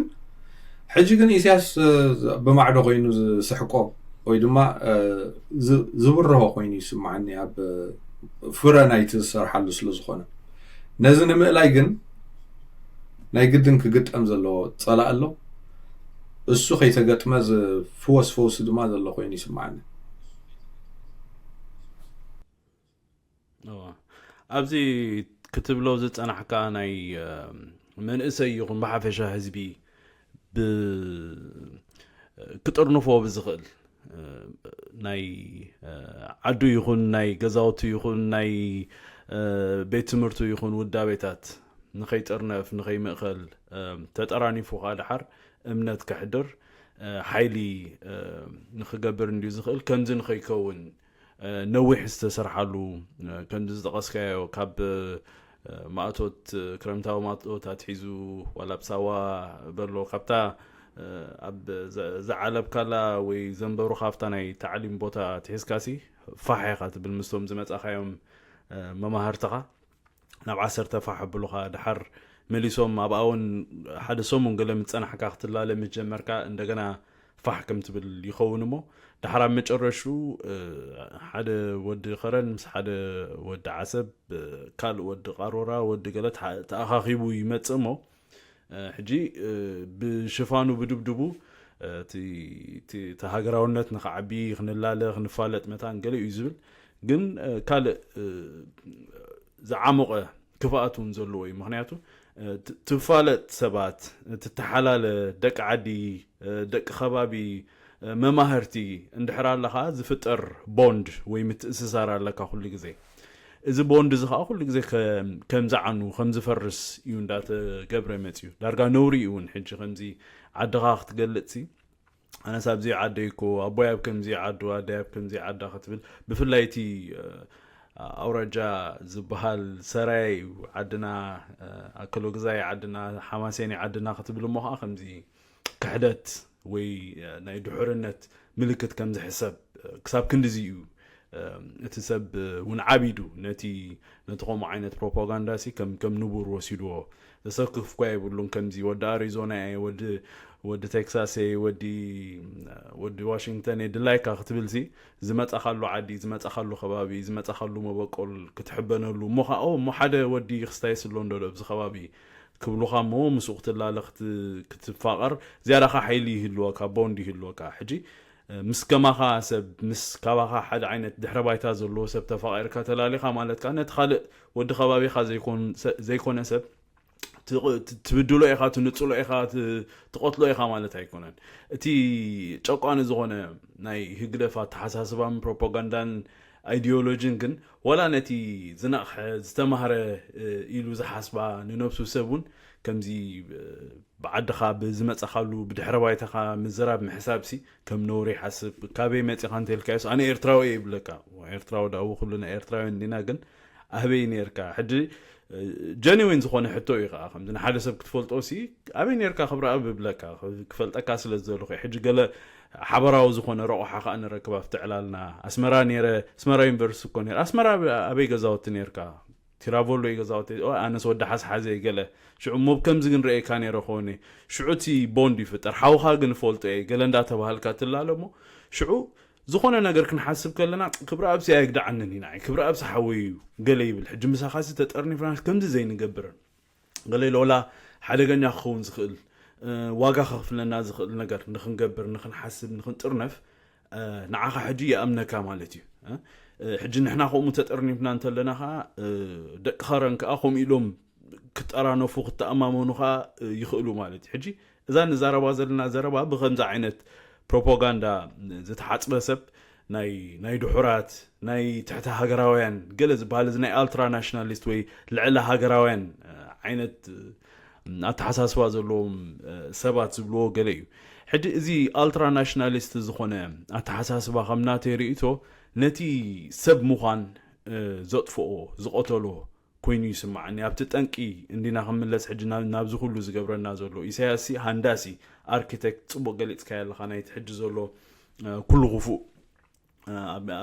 ሕጂ ግን ኢሳያስ ብማዕዶ ኮይኑ ዝስሕቆ ወይ ድማ ዝብርሆ ኮይኑ ይስማዓኒ ኣብ ፍረ ናይቲ ዝሰርሓሉ ስለ ዝኾነ ነዚ ንምእላይ ግን ናይ ግድን ክግጠም ዘለዎ ጸላእ ኣሎ። እሱ ከይተገጥመ ዝፍወስ ፈውሲ ድማ ዘሎ ኮይኑ ይስማዓኒ። ኣብዚ ክትብሎ ዝጸናሕካ ናይ መንእሰይ ይኹን ብሓፈሻ ህዝቢ ክጥርንፎ ብዝኽእል ናይ ዓዱ ይኹን ናይ ገዛውቱ ይኹን ናይ ቤት ትምህርቱ ይኹን ውዳቤታት ንኸይጥርነፍ ንኸይምእኸል ተጠራኒፉ ከዓ ደሓር እምነት ከሕድር ሓይሊ ንኽገብር እንድዩ ዝኽእል። ከምዚ ንኸይከውን ነዊሕ ዝተሰርሓሉ ከምዚ ዝጠቐስካዮ ካብ ማእቶት ክረምታዊ ማእቶት ኣትሒዙ ዋላ ኣብ ሳዋ በሎ ካብታ ኣብ ዝዓለብካላ ወይ ዘንበሩ ካብታ ናይ ታዕሊም ቦታ ትሒዝካሲ ፋሕ ኢኻ ትብል ምስቶም ዝመጻኻዮም መማህርትኻ ናብ ዓሰርተ ፋሕ ብሉኻ ድሓር መሊሶም ኣብኣ እውን ሓደ ሰሙን ገለ ምጸናሕካ ክትላለ ምስ ጀመርካ እንደገና ፋሕ ከም ትብል ይኸውን እሞ ድሓር ኣብ መጨረሹ ሓደ ወዲ ከረን ምስ ሓደ ወዲ ዓሰብ ካልእ ወዲ ቃሮራ ወዲ ገለ ተኣኻኺቡ ይመጽእ እሞ ሕጂ ብሽፋኑ ብድብድቡ እቲ ሃገራውነት ንክዓቢ ክንላለ ክንፋለጥ መታን ገለ እዩ ዝብል ግን ካልእ ዝዓሞቐ ክፍኣት እውን ዘለዎ እዩ። ምክንያቱ ትፋለጥ ሰባት ትተሓላለ ደቂ ዓዲ ደቂ ከባቢ መማህርቲ እንድሕር ኣለኻ ዝፍጠር ቦንድ ወይ ምትእስሳር ኣለካ ኩሉ ግዜ። እዚ ቦንድ እዚ ከዓ ኩሉ ግዜ ከም ዝዓኑ ከም ዝፈርስ እዩ እንዳተገብረ መፅዩ። ዳርጋ ነውሪ እዩ እውን ሕጂ ከምዚ ዓድኻ ክትገልፅ ኣነስ ኣብዚ ዓደይ እኮ ኣቦይ ኣብ ከምዚ ዓዱ ኣደይ ኣብ ከምዚ ዓዳ ክትብል ብፍላይ እቲ ኣውራጃ ዝበሃል ሰራየ እዩ ዓድና ኣከሎ ግዛይ ዓድና ሓማሴን ዓድና ክትብል እሞ ከዓ ከምዚ ክሕደት ወይ ናይ ድሑርነት ምልክት ከም ዝሕሰብ ክሳብ ክንድዚ እዩ እቲ ሰብ እውን ዓቢዱ ነቲ ነቲ ከምኡ ዓይነት ፕሮፓጋንዳ ሲ ከም ከም ንቡር ወሲድዎ ዘሰክፍ እኳ የብሉን። ከምዚ ወዲ ኣሪዞና እየ ወዲ ወዲ ቴክሳስ እየ ወዲ ወዲ ዋሽንግተን እየ ድላይካ ክትብል ሲ ዝመጻኻሉ ዓዲ ዝመጻኻሉ ከባቢ ዝመጻኻሉ መበቆል ክትሕበነሉ እሞ ከዓ እሞ ሓደ ወዲ ክስታይስ ኣሎ እንዶ ኣብዚ ከባቢ ክብሉኻ እሞ ምስኡ ክትላለ ክትፋቐር ዝያዳኻ ሓይሊ ይህልወካ ቦንድ ይህልወካ ሕጂ ምስ ከማኻ ሰብ ምስ ካባኻ ሓደ ዓይነት ድሕረ ባይታ ዘለዎ ሰብ ተፋቒርካ ተላሊኻ ማለት ከዓ ነቲ ካልእ ወዲ ከባቢኻ ዘይኮነ ሰብ ትብድሎ ኢኻ ትንፅሎ ኢኻ ትቐትሎ ኢኻ ማለት ኣይኮነን። እቲ ጨቋኒ ዝኾነ ናይ ህግደፍ ኣተሓሳስባን ፕሮፓጋንዳን ኣይዲዮሎጂን ግን ወላ ነቲ ዝነቕሐ ዝተማህረ ኢሉ ዝሓስባ ንነብሱ ሰብ እውን ከምዚ ብዓድኻ ብዝመፀኻሉ ብድሕረ ባይታኻ ምዝራብ ምሕሳብ ሲ ከም ነውሪ ይሓስብ። ካበይ መፂኻ እንተልካዮስ ኣነ ኤርትራዊ እየ ይብለካ። ኤርትራዊ ዳዊ ኩሉና ኤርትራውያን እንዲና ግን ኣበይ ነርካ ሕጂ ጀኒዊን ዝኾነ ሕቶ እዩ ከዓ ከምዚ ንሓደ ሰብ ክትፈልጦ ሲ ኣበይ ነርካ ክብረኣብ ይብለካ። ክፈልጠካ ስለ ዝደለኹ ሕጂ ገለ ሓበራዊ ዝኾነ ረቑሓ ከዓ ንረክብ ኣብቲ ዕላልና ኣስመራ ነረ ኣስመራ ዩኒቨርሲቲ እኮ ነረ ኣስመራ ኣበይ ገዛውቲ ነርካ ቲራቮሎ እዩ ገዛውተይ፣ ኣነስ ወዲ ሓዝሓዘ ገለ። ሽዑ ሞብ ከምዚ ግን ረኤካ ነይረ ክኾነ። ሽዑ እቲ ቦንድ ይፍጠር። ሓውኻ ግን ፈልጦ እየ ገለ እንዳተባሃልካ ትላለ እሞ፣ ሽዑ ዝኾነ ነገር ክንሓስብ ከለና፣ ክብረ ኣብሲ ኣየግድዓንን ኢና። ክብረ ኣብሲ ሓወይ እዩ ገለ ይብል። ሕጂ ምሳኻሲ ተጠርኒፍና ከምዚ ዘይንገብርን። ገለ ኢለ ወላ ሓደገኛ ክኸውን ዝኽእል፣ ዋጋ ከኽፍለና ዝኽእል ነገር ንኽንገብር፣ ንኽንሓስብ፣ ንኽንጥርነፍ፣ ንዓኻ ሕጂ ይኣምነካ ማለት እዩ። ሕጂ ንሕና ከምኡ ተጠርኒፍና እንተለና ኸዓ፣ ደቂ ኸረን ከኣ ከምኡ ኢሎም ክጠራነፉ፣ ክተኣማመኑ ኸዓ ይኽእሉ ማለት እዩ። ሕጂ እዛ ንዛረባ ዘለና ዘረባ ብኸምዚ ዓይነት ፕሮፓጋንዳ ዝተሓጽበ ሰብ፣ ናይ ናይ ድሑራት፣ ናይ ትሕቲ ሃገራውያን ገለ ዝበሃል፣ እዚ ናይ ኣልትራ ናሽናሊስት ወይ ልዕሊ ሃገራውያን ዓይነት ኣተሓሳስባ ዘለዎም ሰባት ዝብልዎ ገለ እዩ። ሕጂ እዚ ኣልትራ ናሽናሊስት ዝኾነ ኣተሓሳስባ፣ ከም ናተይ ርእይቶ፣ ነቲ ሰብ ምዃን ዘጥፍኦ፣ ዝቐተሎ ኮይኑ ይስምዓኒ። ኣብቲ ጠንቂ እንዲና ክንምለስ፣ ሕጂ ናብ ናብዚ ኩሉ ዝገብረና ዘሎ፣ ኢሳያስ ሲ ሃንዳሲ፣ ኣርኪቴክት፣ ጽቡቕ ገሊጽካዮ ኣለኻ፣ ናይቲ ሕጂ ዘሎ ኩሉ ክፉእ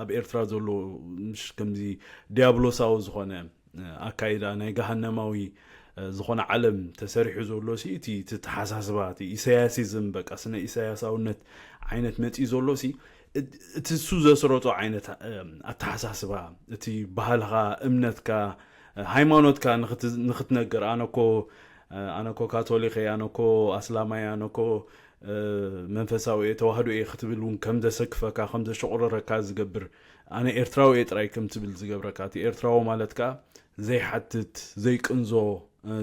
ኣብ ኤርትራ ዘሎ፣ ምሽ ከምዚ ዲያብሎሳዊ ዝኾነ ኣካይዳ፣ ናይ ገሃነማዊ ዝኾነ ዓለም ተሰሪሑ ዘሎ ሲ፣ እቲ እቲ ተሓሳስባ፣ እቲ ኢሳያሲዝም፣ በቃ ስነ ኢሳያሳውነት ዓይነት መጺኡ ዘሎ ሲ፣ እቲ እሱ ዘስረጾ ዓይነት ኣተሓሳስባ፣ እቲ ባህልኻ፣ እምነትካ፣ ሃይማኖትካ ንኽትነግር፣ ኣነኮ ኣነኮ ካቶሊክ እየ፣ ኣነኮ ኣስላማይ፣ ኣነኮ መንፈሳዊ እየ፣ ተዋህዶ እየ ክትብል እውን ከም ዘሰክፈካ፣ ከም ዘሸቑረረካ ዝገብር፣ ኣነ ኤርትራዊ እየ ጥራይ ከም ትብል ዝገብረካ፣ እቲ ኤርትራዊ ማለት ከኣ ዘይሓትት፣ ዘይቅንዞ፣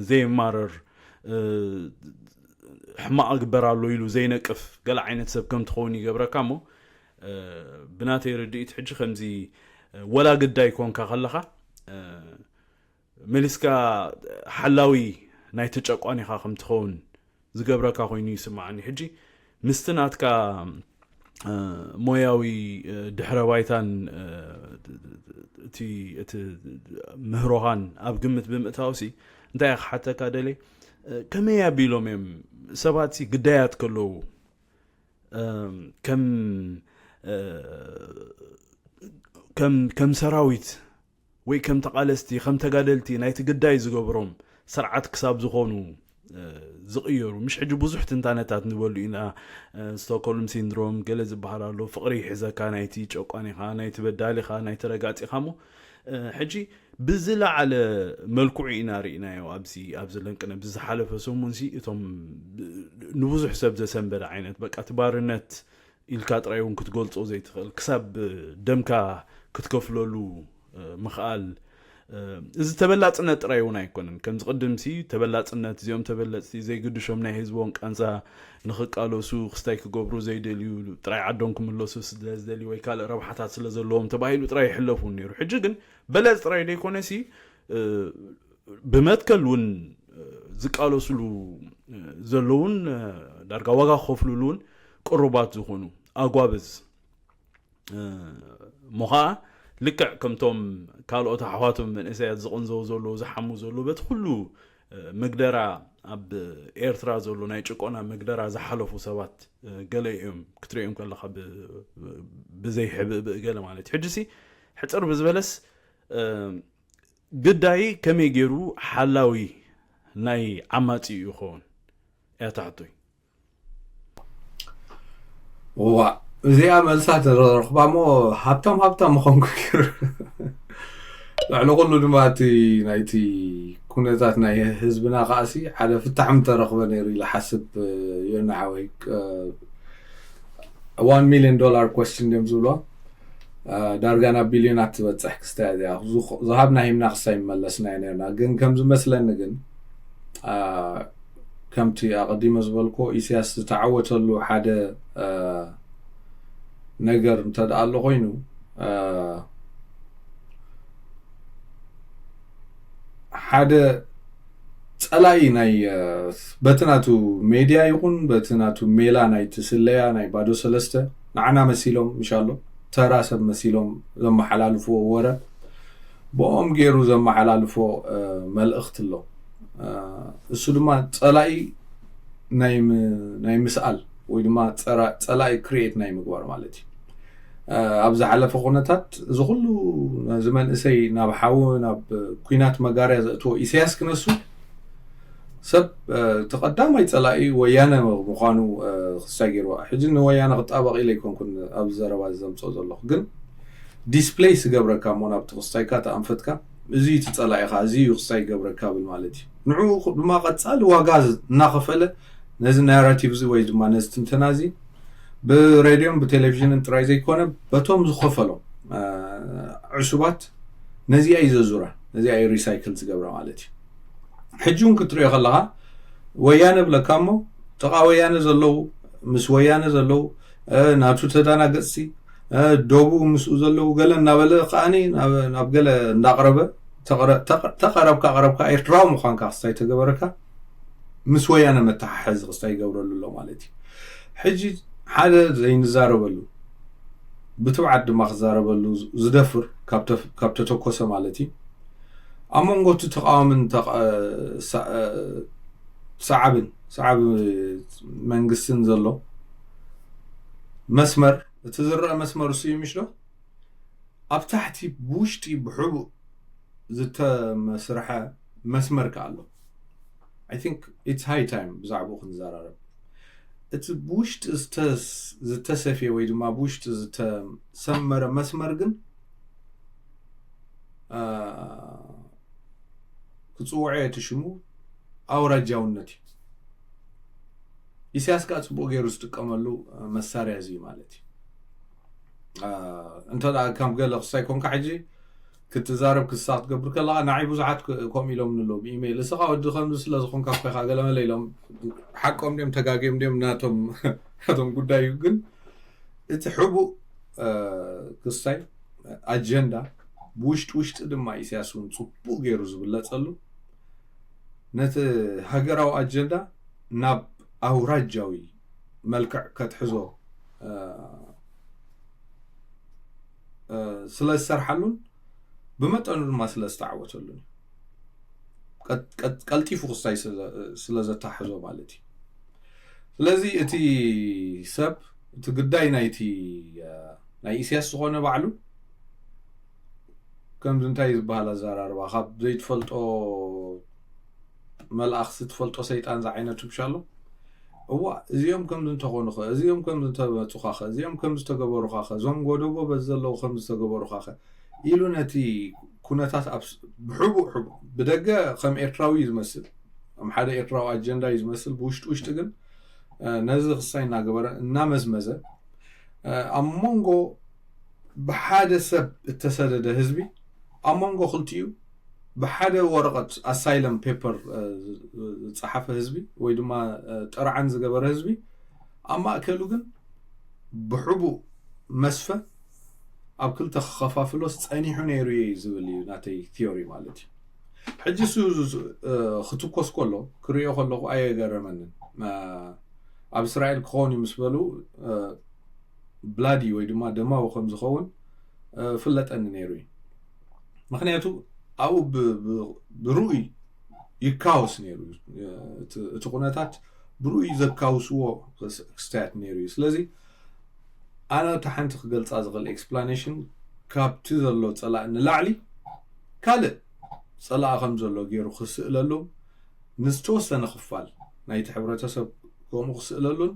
ዘይማረር፣ ሕማቕ ግበር ኣሎ ኢሉ ዘይነቅፍ ገለ ዓይነት ሰብ ከም ትኸውን ይገብረካ። እሞ ብናተይ ርድኢት ሕጂ ከምዚ ወላ ግዳይ ኮንካ ከለኻ፣ መሊስካ ሓላዊ ናይቲ ጨቋን ኢኻ ከም ትኸውን ዝገብረካ ኮይኑ ይስምዓኒ። ሕጂ ምስቲ ናትካ ሞያዊ ድሕረ ባይታን እቲ እቲ ምህሮኻን ኣብ ግምት ብምእታውሲ፣ እንታይ ክሓተካ ደልየ፣ ከመይ ኣቢሎም እዮም ሰባት ሲ ግዳያት ከለዉ ከም ከም ከም ሰራዊት ወይ ከም ተቓለስቲ፣ ከም ተጋደልቲ ናይቲ ግዳይ ዝገብሮም ስርዓት ክሳብ ዝኾኑ ዝቕየሩ? ምሽ ሕጂ ብዙሕ ትንታነታት ንበሉ ኢና። ስቶክሆልም ሲንድሮም ገለ ዝበሃል ኣሎ፣ ፍቕሪ ይሕዘካ፣ ናይቲ ጨቋኒኻ፣ ናይቲ በዳሊኻ፣ ናይቲ ረጋጺኻ። እሞ ሕጂ ብዝለዓለ መልክዑ ኢና ርኢናዮ ኣብዚ ኣብዚ ለንቅነ ብዝሓለፈ ሰሙንሲ፣ እቶም ንብዙሕ ሰብ ዘሰንበደ ዓይነት፣ በቃ እቲ ባርነት ኢልካ ጥራይ እውን ክትገልጾ ዘይትኽእል፣ ክሳብ ደምካ ክትከፍለሉ ምኽኣል። እዚ ተበላጽነት ጥራይ እውን ኣይኮነን። ከምዚ ቅድምሲ ተበላጽነት፣ እዚኦም ተበለጽቲ፣ ዘይግድሾም ናይ ህዝቦም ቃንዛ ንኽቃለሱ፣ ክስታይ ክገብሩ ዘይደልዩ፣ ጥራይ ዓዶም ክምለሱ ስለ ዝደልዩ ወይ ካልእ ረብሓታት ስለ ዘለዎም ተባሂሉ ጥራይ ይሕለፉ ነይሩ። ሕጂ ግን በለጽ ጥራይ ዘይኮነሲ፣ ብመትከል እውን ዝቃለስሉ ዘለውን፣ ዳርጋ ዋጋ ክኸፍሉሉ እውን ቅሩባት ዝኾኑ ኣጓብዝ፣ እሞ ኸዓ ልክዕ ከምቶም ካልኦት ኣሕዋቶም መንእሰያት ዝቕንዘው ዘለዉ፣ ዝሓሙ ዘለዉ፣ በቲ ኩሉ መግደራ፣ ኣብ ኤርትራ ዘሎ ናይ ጭቆና መግደራ ዝሓለፉ ሰባት ገለ እዮም ክትሪኦም ከለኻ፣ ብዘይ ሕብእብእ ገለ ማለት እዩ። ሕጂሲ ሕጽር ብዝበለስ፣ ግዳይ ከመይ ገይሩ ሓላዊ ናይ ዓማጺ ይኸውን እያ ትሕቶይ። ዋ፣ እዚኣ መልሳ ተረኽባ እሞ ሃብታም ሃብታም ምኾንኩ ገይሩ። ልዕሊ ኩሉ ድማ እቲ ናይቲ ኩነታት ናይ ህዝብና ከኣሲ ሓደ ፍታሕ ምተረኽበ ነይሩ ኢለ ሓስብ። ዮና ሓወይ፣ one million dollar question ድዮም ዝብሎ፣ ዳርጋ ናብ ቢልዮናት ትበፅሕ ክስታይ እዚኣ። ዝሃብና ሂምና ክስታይ ይመለስና ነርና። ግን ከም ዝመስለኒ ግን፣ ከምቲ ኣቐዲመ ዝበልኮ፣ ኢሳያስ ዝተዓወተሉ ሓደ ነገር እንተደኣ ኣሎ ኮይኑ፣ ሓደ ፀላኢ ናይ፣ በቲ ናቱ ሜድያ ይኹን በቲ ናቱ ሜላ ናይ ትስለያ ናይ ባዶ ሰለስተ፣ ንዓና መሲሎም፣ ምሻሎ ተራ ሰብ መሲሎም ዘመሓላልፍዎ ወረ፣ ብኦም ገይሩ ዘመሓላልፎ መልእኽቲ ኣሎ። እሱ ድማ ፀላኢ ናይ ምስኣል ወይ ድማ ፀላኢ ክሪኤት ናይ ምግባር ማለት እዩ። ኣብ ዝሓለፈ ኩነታት እዚ ኩሉ ነዚ መንእሰይ ናብ ሓዊ ናብ ኩናት መጋርያ ዘእትዎ ኢሳያስ ክነሱ ሰብ እቲ ቀዳማይ ጸላኢ ወያነ ምዃኑ ክሳይ ገይርዋ። ሕጂ ንወያነ ክጣበቕ ኢለ ኣይኮንኩን ኣብዚ ዘረባ ዘምፅኦ ዘለኹ፣ ግን ዲስፕሌይ ዝገብረካ እሞ ናብቲ ክስታይካ ተኣንፈትካ እዚ እዩ እቲ ጸላኢኻ፣ እዚ እዩ ክስታይ ገብረካ ብል ማለት እዩ። ንዕኡ ድማ ቀጻሊ ዋጋ እናኸፈለ ነዚ ናራቲቭ እዚ ወይ ድማ ነዚ ትንተና እዚ ብሬድዮን ብቴሌቪዥንን ጥራይ ዘይኮነ በቶም ዝኸፈሎም ዕሱባት ነዚኣ እዩ ዘዙራ፣ ነዚኣ እዩ ሪሳይክል ዝገብራ ማለት እዩ። ሕጂ እውን ክትሪኦ ከለኻ ወያነ ብለካ እሞ ጥቓ ወያነ ዘለዉ፣ ምስ ወያነ ዘለዉ፣ ናቱ ተዳናገፅቲ፣ ደቡ ምስኡ ዘለዉ ገለ እናበለ ከዓኒ ናብ ገለ እንዳቕረበ ተቐረብካ ቀረብካ ኤርትራዊ ምዃንካ ክስታይ ተገበረካ ምስ ወያነ መተሓሐዚ ክስታይ ይገብረሉ ኣሎ ማለት እዩ። ሕጂ ሓደ ዘይንዛረበሉ ብትብዓት ድማ ክዛረበሉ ዝደፍር ካብ ተተኮሰ ማለት እዩ ኣብ መንጎ እቲ ተቃዋምን ሰዓብን ሰዓብ መንግስትን ዘሎ መስመር፣ እቲ ዝረአ መስመር እሱ እዩ ምሽ ዶ? ኣብ ታሕቲ ብውሽጢ ብሕቡእ ዝተመስርሐ መስመር ከ ኣሎ። I think it's high time ብዛዕባኡ ክንዘራረብ። እቲ ብውሽጢ ዝተሰፍየ ወይ ድማ ብውሽጢ ዝተሰመረ መስመር ግን ክፅውዖ እቲ ሽሙ ኣውራጃውነት እዩ። ኢሳያስ ከዓ ፅቡቅ ገይሩ ዝጥቀመሉ መሳርያ እዚ ማለት እዩ። እንተ ከም ገለ ክሳይ ኮንካ ሕጂ ክትዛረብ ክሳ ክትገብር ከለካ ንዓይ ብዙሓት ከምኡ ኢሎም ንሎ ብኢሜይል፣ እስኻ ወዲ ከምዚ ስለ ዝኾንካ እኮ ኢኻ ገለመለ ኢሎም። ሓቆም ድም ተጋግዮም ድም ናቶም ናቶም ጉዳይ እዩ። ግን እቲ ሕቡእ ክስታይ ኣጀንዳ ብውሽጢ ውሽጢ ድማ ኢሳያስ እውን ፅቡቅ ገይሩ ዝብለፀሉ ነቲ ሃገራዊ ኣጀንዳ ናብ ኣውራጃዊ መልክዕ ከትሕዞ ስለ ዝሰርሓሉን ብመጠኑ ድማ ስለ ዝተዓወተሉን እዩ። ቀልጢፉ ክስታይ ስለ ዘታሕዞ ማለት እዩ። ስለዚ እቲ ሰብ እቲ ግዳይ ናይቲ ናይ ኢሳያስ ዝኾነ ባዕሉ ከምዚ እንታይ ዝበሃል ኣዘራርባ ካብ ዘይትፈልጦ መልኣኽ ዝትፈልጦ ሰይጣን ዝዓይነቱ ብሻሎ እዋ እዚኦም ከምዚ እንተኾኑኸ እዚኦም ከምዚ እንተመፁኻኸ እዚኦም ከምዚ ተገበሩኻኸ እዞም ጎደቦ በዚ ዘለዉ ከምዚ ተገበሩኻኸ ኢሉ ነቲ ኩነታት ብሕቡእ ሕቡእ ብደገ ከም ኤርትራዊ እዩ ዝመስል፣ ከም ሓደ ኤርትራዊ ኣጀንዳ እዩ ዝመስል። ብውሽጢ ውሽጢ ግን ነዚ ክሳይ እናገበረ እናመዝመዘ ኣብ መንጎ ብሓደ ሰብ እተሰደደ ህዝቢ ኣብ መንጎ ክልቲኡ ብሓደ ወረቐት ኣሳይለም ፔፐር ዝፀሓፈ ህዝቢ ወይ ድማ ጥርዓን ዝገበረ ህዝቢ ኣብ ማእከሉ ግን ብሕቡእ መስፈ ኣብ ክልተ ክኸፋፍሎስ ጸኒሑ ነይሩ እዩ ዝብል እዩ ናተይ ቲዮሪ ማለት እዩ። ሕጂ እሱ ክትኮስ ከሎ ክሪኦ ከለኹ ኣየገረመንን። ኣብ እስራኤል ክኸውን እዩ ምስ በሉ ብላዲ ወይ ድማ ደማዊ ከም ዝኸውን ፍለጠኒ ነይሩ እዩ። ምክንያቱ ኣብኡ ብርኡይ ይካወስ ነይሩ፣ እቲ ኩነታት ብርኡይ ዘካውስዎ ክስተያት ነይሩ እዩ። ስለዚ ኣነ እታ ሓንቲ ክገልፃ ዝኽእል ኤክስፕላኔሽን ካብቲ ዘሎ ፀላእ ንላዕሊ ካልእ ፀላእ ከም ዘሎ ገይሩ ክስእለሉ ንዝተወሰነ ክፋል ናይቲ ሕብረተሰብ ከምኡ ክስእለሉን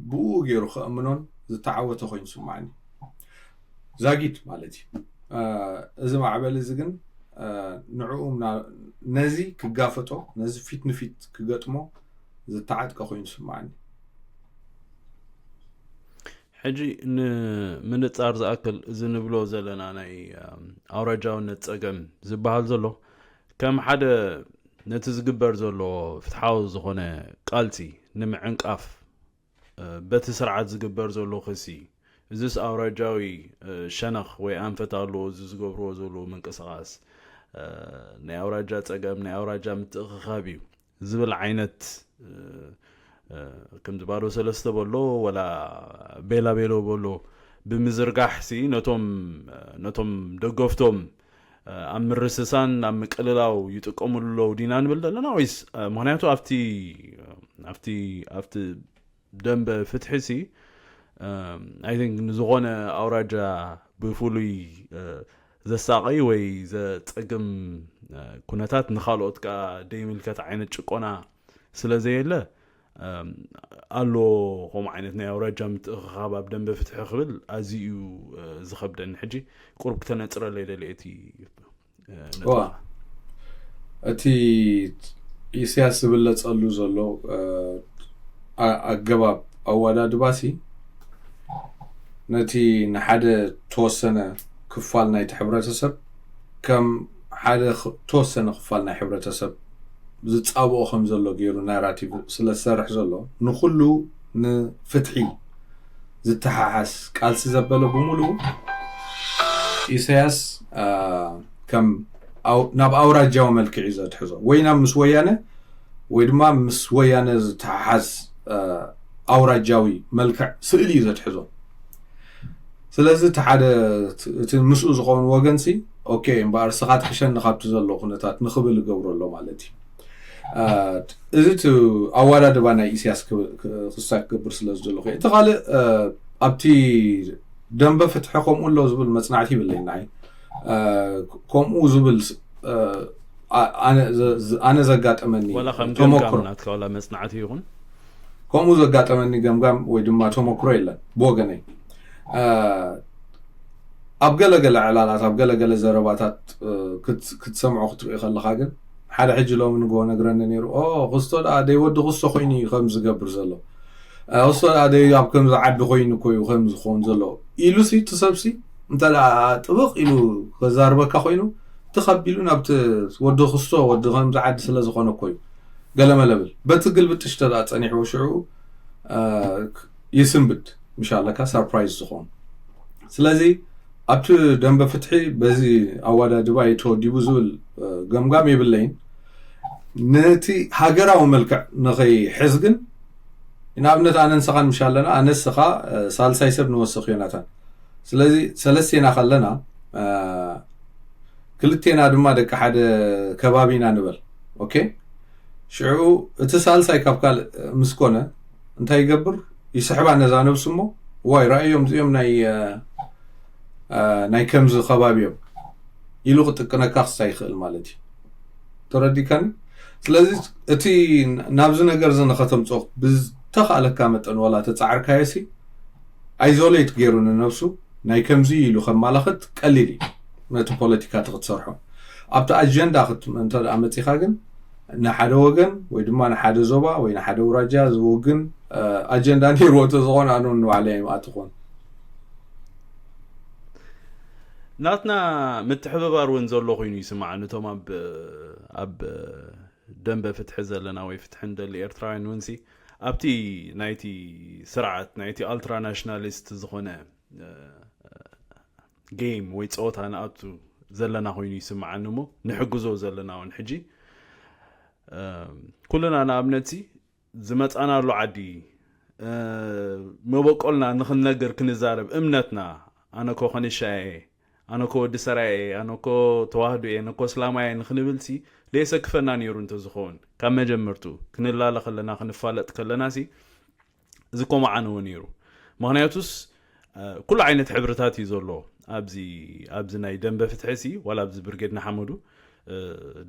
ብኡ ገይሩ ከእምኖን ዝተዓወተ ኮይኑ ስማዕኒ። ዛጊት ማለት እዩ። እዚ ማዕበል እዚ ግን ንዕኡ ነዚ ክጋፈጦ ነዚ ፊት ንፊት ክገጥሞ ዝተዓጥቀ ኮይኑ ስማዕኒ። ሕጂ ንምንጻር ዝኣክል እዚ ንብሎ ዘለና ናይ ኣውራጃውነት ጸገም ዝበሃል ዘሎ ከም ሓደ ነቲ ዝግበር ዘሎ ፍትሓዊ ዝኾነ ቃልሲ ንምዕንቃፍ በቲ ስርዓት ዝግበር ዘሎ ክሲ እዚስ ኣውራጃዊ ሸነኽ ወይ ኣንፈት ኣለዎ እዚ ዝገብርዎ ዘለዉ ምንቅስቃስ ናይ ኣውራጃ ጸገም ናይ ኣውራጃ ምትእኽኻብ እዩ ዝብል ዓይነት ከም ዝባዶ ሰለስተ በሎ ወላ ቤላ ቤሎ በሎ ብምዝርጋሕ ሲ ነቶም ነቶም ደገፍቶም ኣብ ምርስሳን ኣብ ምቅልላው ይጥቀምሉ ኣለዉ ዲና ንብል ዘለና ወይስ ምክንያቱ ኣብቲ ኣብቲ ኣብቲ ደንበ ፍትሒ ሲ I think ንዝኾነ ኣውራጃ ብፍሉይ ዘሳቐይ ወይ ዘጸግም ኩነታት ንኻልኦት ከኣ ደይምልከት ዓይነት ጭቆና ስለ ዘየለ ኣሎ። ከምኡ ዓይነት ናይ ኣውራጃ ምትእኽኻብ ኣብ ደንበ ፍትሒ ክብል ኣዝዩ እዩ ዝኸብደኒ። ሕጂ ቁሩብ ክተነጽረለይ ደልየ እቲ ነጥቢ። እቲ ኢሳያስ ዝብለጸሉ ዘሎ ኣገባብ ኣወዳድባሲ ነቲ ንሓደ ተወሰነ ክፋል ናይቲ ሕብረተሰብ ከም ሓደ ተወሰነ ክፋል ናይ ሕብረተሰብ ዝጻብኦ ከም ዘሎ ገይሩ ናራቲቭ ስለ ዝሰርሕ ዘሎ ንኩሉ ንፍትሒ ዝተሓሓስ ቃልሲ ዘበለ ብምሉኡ ኢሳያስ ከም ናብ ኣውራጃዊ መልክዕ እዩ ዘትሕዞ፣ ወይ ናብ ምስ ወያነ ወይ ድማ ምስ ወያነ ዝተሓሓዝ ኣውራጃዊ መልክዕ ስእሊ እዩ ዘትሕዞ። ስለዚ እቲ ሓደ እቲ ምስኡ ዝኸውን ወገን ሲ ኦኬ እምበኣር ስኻ ትሕሸኒ ካብቲ ዘሎ ኩነታት ንኽብል ይገብሮ ኣሎ ማለት እዩ። እዚ እቲ ኣወዳድባ ናይ ኢሳያስ ክስታይ ክገብር ስለ ዝደለኹ እቲ ካልእ ኣብቲ ደንበ ፍትሒ ከምኡ ኣሎ ዝብል መጽናዕቲ ይብለኝ ንዓይ። ከምኡ ዝብል ኣነ ዘጋጠመኒ ወላ ከም ተመክሮ ገምጋም ናትካ ወላ መጽናዕቲ ይኹን ከምኡ ዘጋጠመኒ ገምጋም ወይ ድማ ተመክሮ የለን ብወገነይ። ኣብ ገለገለ ዕላላት ኣብ ገለገለ ዘረባታት ክትሰምዖ ክትርኢ ከለካ ግን ሓደ ሕጂ ሎሚ ንግሆ ነግረኒ ነይሩ ክስቶ ደኣ ደይ ወዲ ክስቶ ኮይኑ እዩ ከም ዝገብር ዘሎ ክስቶ ደኣ ደይ ኣብ ከምዚ ዓዲ ኮይኑ እኮ እዩ ከም ዝኸውን ዘሎ ኢሉ ሲ እቲ ሰብሲ እንተ ጥብቕ ኢሉ ከዛርበካ ኮይኑ ትኸቢሉ ናብቲ ወዲ ክስቶ ወዲ ከምዚ ዓዲ ስለ ዝኾነ እኮ እዩ ገለመለብል በቲ ግልብጥሽ ተዳ ጸኒሕዎ ሽዑ ይስንብድ ምሻለካ ሰርፕራይዝ ዝኾኑ ስለዚ ኣብቲ ደንበ ፍትሒ በዚ ኣወዳድባ እዩ ተወዲቡ ዝብል ገምጋም የብለይን ነቲ ሃገራዊ መልክዕ ንኸይሕዝ ግን ንኣብነት ኣነ ንስኻን ምሻ ኣለና ኣነ ንስኻ ሳልሳይ ሰብ ንወስኽ ዮናታን ስለዚ ሰለስቴና ከለና ክልቴና ድማ ደቂ ሓደ ከባቢና ንበል ኦኬ ሽዑ እቲ ሳልሳይ ካብ ካልእ ምስ ኮነ እንታይ ይገብር ይስሕባ ነዛ ነብሱ እሞ ዋይ ራእዮም እዚኦም ናይ ናይ ከምዚ ከባቢ እዮም ኢሉ ክጥቀነካ ክስታይ ይኽእል ማለት እዩ ተረዲካኒ ስለዚ እቲ ናብዚ ነገር እዚ ንኸተምፅኦ ብዝተኻእለካ መጠን ዋላ ተፃዕርካዮ ሲ ኣይዞሌት ገይሩ ንነብሱ ናይ ከምዚ ኢሉ ከማላኽት ቀሊል እዩ ነቲ ፖለቲካ እቲ ክትሰርሖ ኣብቲ ኣጀንዳ እንተ መፂኻ ግን ንሓደ ወገን ወይ ድማ ንሓደ ዞባ ወይ ንሓደ ውራጃ ዝውግን ኣጀንዳ ነይርዎ እንተዝኾነ ኣነ ንባዕለይ ኣይምኣትኹን ናትና ምትሕብባር እውን ዘሎ ኮይኑ ይስማዕ ነቶም ኣብ ኣብ ደንበ ፍትሒ ዘለና ወይ ፍትሒ ንደሊ ኤርትራውያን እውን ሲ ኣብቲ ናይቲ ስርዓት ናይቲ ኣልትራ ናሽናሊስት ዝኾነ ጌም ወይ ፀወታ ንኣቱ ዘለና ኮይኑ ይስምዓኒ እሞ ንሕግዞ ዘለና እውን ሕጂ ኩልና ንኣብነት ሲ ዝመፃናሉ ዓዲ መበቆልና ንክንነግር ክንዛረብ እምነትና ኣነኮ ከንሻ እየ ኣነኮ ወዲ ሰራየ እየ ኣነኮ ተዋህዶ እየ ኣነኮ እስላማየ ንክንብል ሲ ደየሰክፈና ነይሩ እንተዝኸውን ካብ መጀመርቱ ክንላለ ከለና ክንፋለጥ ከለና ሲ ዝኮመዓነወ ነይሩ ምክንያቱስ ኩሉ ዓይነት ሕብርታት እዩ ዘሎ ኣብዚ ኣብዚ ናይ ደንበ ፍትሒ ሲ ዋላ ኣብዚ ብርጌድ ንሓመዱ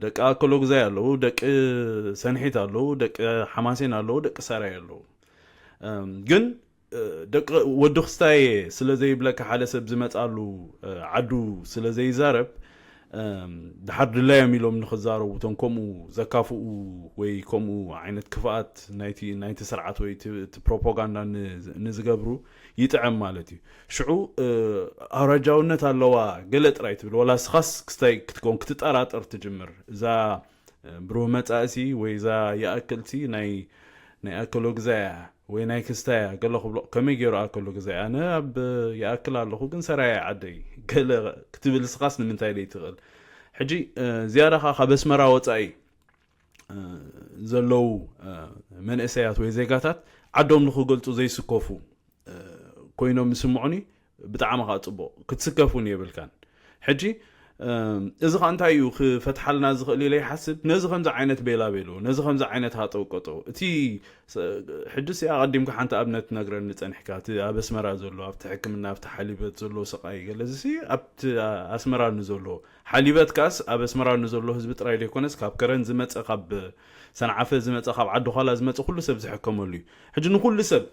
ደቂ ኣከሎ ግዛይ ኣለዉ ደቂ ሰንሒት ኣለዉ ደቂ ሓማሴን ኣለዉ ደቂ ሰራይ ኣለዉ ግን ደቂ ወዲ ክስታየ ስለ ዘይብለካ ሓደ ሰብ ዝመፃሉ ዓዱ ስለ ዘይዛረብ ድሓር ድላዮም ኢሎም ንክዛረቡ እቶም ከምኡ ዘካፍኡ ወይ ከምኡ ዓይነት ክፍኣት ናይቲ ናይቲ ስርዓት ወይ እቲ ፕሮፓጋንዳ ንዝገብሩ ይጥዕም ማለት እዩ ሽዑ ኣውራጃውነት ኣለዋ ገለ ጥራይ ትብል ዋላ ስኻስ ክስታይ ክትከውን ክትጠራጠር ትጅምር እዛ ብሩህ መጻእሲ ወይ እዛ ይኣክልሲ ናይ ናይ ኣከሎ ግዛያ ወይ ናይ ክስታያ ገለ ክብሎ ከመይ ገይሩ ኣከሎ ግዛይ ኣነ ኣብ ይኣክል ኣለኹ ግን ሰራያ ዓደይ ገለ ክትብል ስኻስ ንምንታይ ደይ ትኽእል ሕጂ ዝያዳ ከዓ ካብ ኣስመራ ወፃኢ ዘለዉ መንእሰያት ወይ ዜጋታት ዓዶም ንክገልፁ ዘይስከፉ ኮይኖም ይስምዑኒ ብጣዕሚ ከዓ ፅቡቅ ክትስከፍ እውን የብልካን ሕጂ እዚ ኸ እንታይ እዩ ክፈትሓልና ዝኽእል ኢለ ይሓስብ። ነዚ ከምዚ ዓይነት ቤላ ቤሎ፣ ነዚ ከምዚ ዓይነት ሃጠው ቀጠው፣ እቲ ሕጂ ሲ ኣቐዲምካ ሓንቲ ኣብነት ትነግረኒ ጸኒሕካ፣ እቲ ኣብ ኣስመራ ዘሎ ኣብቲ ሕክምና ኣብቲ ሓሊበት ዘሎ ስቓይ ገለ፣ እዚ ኣብቲ ኣስመራ ንዘሎ ሓሊበት ካስ ኣብ ኣስመራ ንዘሎ ህዝቢ ጥራይ ዘይኮነስ ካብ ከረን ዝመጸ፣ ካብ ሰንዓፈ ዝመጸ፣ ካብ ዓዲ ዃላ ዝመጸ ኩሉ ሰብ ዝሕከመሉ እዩ። ሕጂ ንኩሉ ሰብ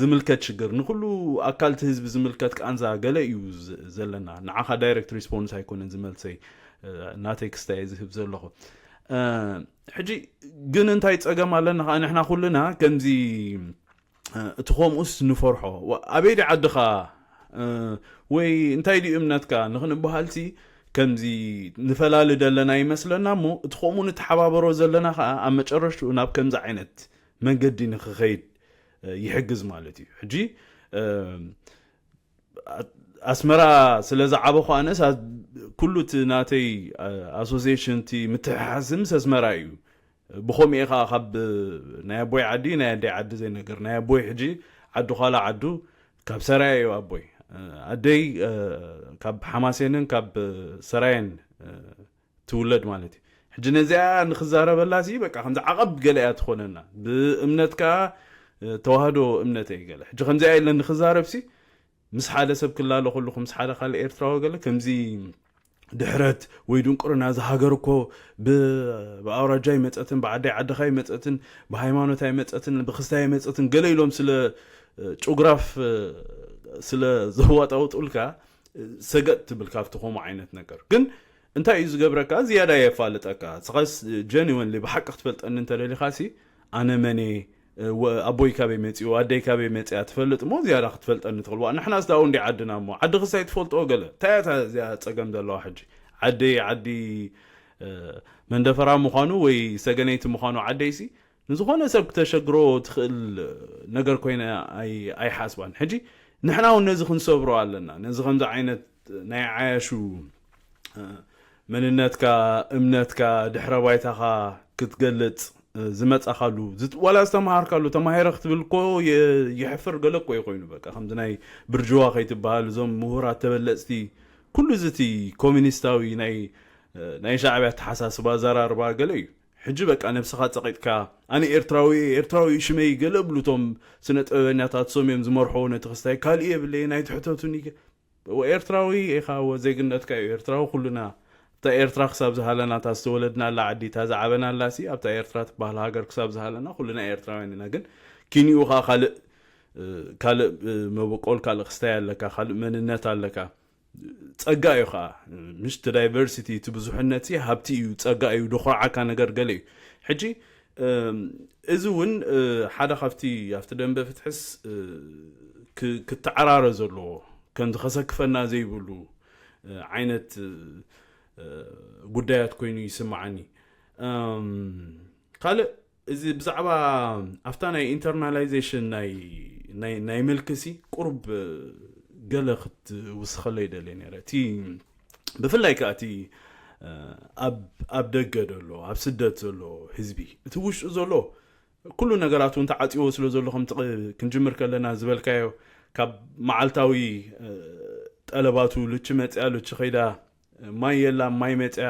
ዝምልከት ሽግር፣ ንኩሉ ኣካልቲ ህዝቢ ዝምልከት ቃንዛ ገለ እዩ ዘለና። ንዓኻ ዳይሬክት ሪስፖንስ ኣይኮነን ዝመልሰይ፣ ናተይ ክስታይ ዝህብ ዘለኹ። ሕጂ ግን እንታይ ጸገም ኣለና ከዓ ንሕና ኩልና ከምዚ፣ እቲ ከምኡስ ንፈርሖ። ኣበይ ዲ ዓድኻ ወይ እንታይ ድዩ እምነትካ ንክንበሃልሲ ከምዚ ንፈላሊ ደለና ይመስለና እሞ፣ እቲ ከምኡ ንተሓባበሮ ዘለና ከዓ ኣብ መጨረሽትኡ ናብ ከምዚ ዓይነት መንገዲ ንክኸይድ ይሕግዝ ማለት እዩ። ሕጂ ኣስመራ ስለ ዝዓበኹ ኣነስ ኩሉ እቲ ናተይ ኣሶሲሽን እቲ ምትሕሓዝ ምስ ኣስመራ እዩ። ብኸምኡ ከዓ ካብ ናይ ኣቦይ ዓዲ ናይ ኣደይ ዓዲ ዘይነገር፣ ናይ ኣቦይ ሕጂ ዓዲ ኳላ ዓዱ ካብ ሰራየ እዩ ኣቦይ። ኣደይ ካብ ሓማሴንን ካብ ሰራየን ትውለድ ማለት እዩ። ሕጂ ነዚኣ ንክዛረበላ ሲ በቃ ከምዚ ዓቐብ ገለ እያ ትኾነና። ብእምነት ከዓ ተዋህዶ እምነት እየ ገለ። ሕጂ ከምዚኣ ኢለ ንክዛረብ ሲ ምስ ሓደ ሰብ ክላለ ከለኹ፣ ምስ ሓደ ካልእ ኤርትራዊ ገለ ከምዚ ድሕረት ወይ ድንቁርና፣ እዚ ሃገር እኮ ብ-፣ ብኣውራጃ ይመጸትን ብዓዳይ ዓድኻ ይመጸትን ብሃይማኖት ኣይመጸትን ብክስታይ ኣይመጸትን ገለ ኢሎም ስለ ጩግራፍ ስለ ዘዋጣውጡልካ ሰገጥ ትብል ካብቲ ከምኡ ዓይነት ነገር። ግን እንታይ እዩ ዝገብረካ? ዝያዳ የፋልጠካ። ስኻስ ጀኒወንሊ ብሓቂ ክትፈልጠኒ እንተደሊኻ ሲ ኣነ መን እየ፣ ኣቦይ ካበይ መጺኡ፣ ኣደይ ካበይ መጺኣ ትፈልጥ እሞ ዝያዳ ክትፈልጠኒ ትኽእል። ዋ ንሕና ስዳው እንዲ ዓድና እሞ ዓዲ ክሳይ ትፈልጦ ገለ። እንታይ እያ እዚኣ ጸገም ዘለዋ ሕጂ? ዓደይ ዓዲ መንደፈራ ምዃኑ ወይ ሰገነይቲ ምዃኑ ዓደይሲ ንዝኾነ ሰብ ክተሸግሮ ትኽእል ነገር ኮይነ ኣይ-፣ ኣይሓስባን። ሕጂ ንሕና እውን ነዚ ክንሰብሮ ኣለና። ነዚ ከምዚ ዓይነት ናይ ዓያሹ መንነትካ፣ እምነትካ፣ ድሕረ ባይታኻ ክትገልጽ ዝመጻኻሉ፣ ዝት-፣ ዋላ ዝተምሃርካሉ፣ ተማሂረ ክትብል እኮ የ-፣ ይሕፍር ገለ እኮ እዩ ኮይኑ። በቃ ከምዚ ናይ ብርጅዋ ከይትበሃል፣ እዞም ምሁራት ተበለጽቲ፣ ኩሉ እዚ እቲ ኮሚኒስታዊ ናይ፣ ናይ ሻዕብያ ኣተሓሳስባ ኣዘራርባ ገለ እዩ። ሕጂ በቃ ነብስኻ ጸቒጥካ፣ ኣነ ኤርትራዊ እየ፣ ኤርትራዊ እዩ ሽመይ ገለ እብሉ እቶም ስነ ጥበበኛታት፣ እሶም እዮም ዝመርሕዎ ነቲ ክስታይ፣ ካልእ የብለይን፣ ኣይትሕተቱኒ። ወ-፣ ኤርትራዊ ኢኻ፣ ወ-፣ ዜግነትካ እዩ ኤርትራዊ ኩልና። ኣብታ ኤርትራ ክሳብ ዝሃለና፣ እታ ዝተወለድናላ ዓዲ፣ እታ ዝዓበናላ ሲ፣ ኣብታ ኤርትራ ትበሃል ሃገር ክሳብ ዝሃለና ኩልና ኤርትራውያን ኢና። ግን ኪንኡ ኸኣ ካልእ፣ እ፣ ካልእ፣ እ፣ መበቆል፣ ካልእ ክስታይ ኣለካ፣ ካልእ መንነት ኣለካ። ጸጋ እዩ ኸኣ፣ ምሽ እቲ ዳይቨርሲቲ፣ እቲ ብዙሕነት ሲ ሃብቲ እዩ፣ ጸጋ እዩ፣ ደኾርዓካ ነገር ገለ እዩ። ሕጂ፣ እም፣ እዚ እውን፣ እ፣ ሓደ ካብቲ ኣብቲ ደንበ ፍትሕስ፣ እ፣ ክ-፣ ክተዓራረ ዘለዎ፣ ከምዚ ከሰክፈና ዘይብሉ፣ እ፣ ዓይነት፣ እ፣ ጉዳያት ኮይኑ ይስምዓኒ። እም፣ ካልእ እዚ ብዛዕባ ኣብታ ናይ ኢንተርናላይዜሽን ናይ፣ ናይ፣ ናይ ምልክሲ ቁሩብ፣ እ፣ ገለ ክትውስኸለይ ይደልየ ነይረ። እቲ ብፍላይ ከኣ እቲ፣ እ፣ ኣብ፣ ኣብ ደገ ዘሎ፣ ኣብ ስደት ዘሎ ህዝቢ፣ እቲ ውሽጡ ዘሎ ኩሉ ነገራት እውን ተዓጽዎ ስለ ዘሎ፣ ከምቲ ቅ-፣ ክንጅምር ከለና ዝበልካዮ፣ ካብ መዓልታዊ፣ እ፣ ጠለባቱ፣ ልቺ መጽያ፣ ልቺ ከይዳ፣ ማይ የላ፣ ማይ መጽያ፣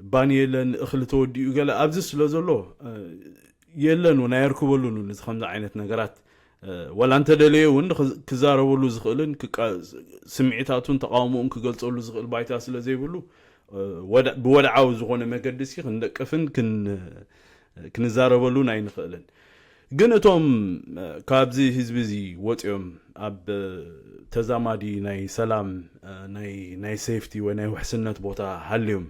ባኒ የለን፣ እኽሊ ተወዲኡ፣ ገለ ኣብዚ ስለ ዘሎ፣ እ፣ የለን እውን፣ ኣየርክበሉን እውን፣ እዚ ከምዚ ዓይነት ነገራት፣ እ፣ ዋላ እንተደለየ እውን፣ ክዝ-፣ ክዛረበሉ ዝኽእልን፣ ክቃ-፣ ስምዒታቱን ተቃውሞኡን ክገልጸሉ ዝኽእል ባይታ ስለ ዘይብሉ፣ እ፣ ወድ-፣ ብወድዓዊ ዝኾነ መገዲ ሲ ክንደቅፍን ክን-፣ ክንዛረበሉን ኣይንኽእልን። ግን እቶም፣ እ፣ ካብዚ ህዝቢ እዚ ወጺኦም ኣብ፣ እ፣ ተዛማዲ ናይ ሰላም፣ እ፣ ናይ፣ ናይ ሴፍቲ ወይ ናይ ውሕስነት ቦታ ሃልዮም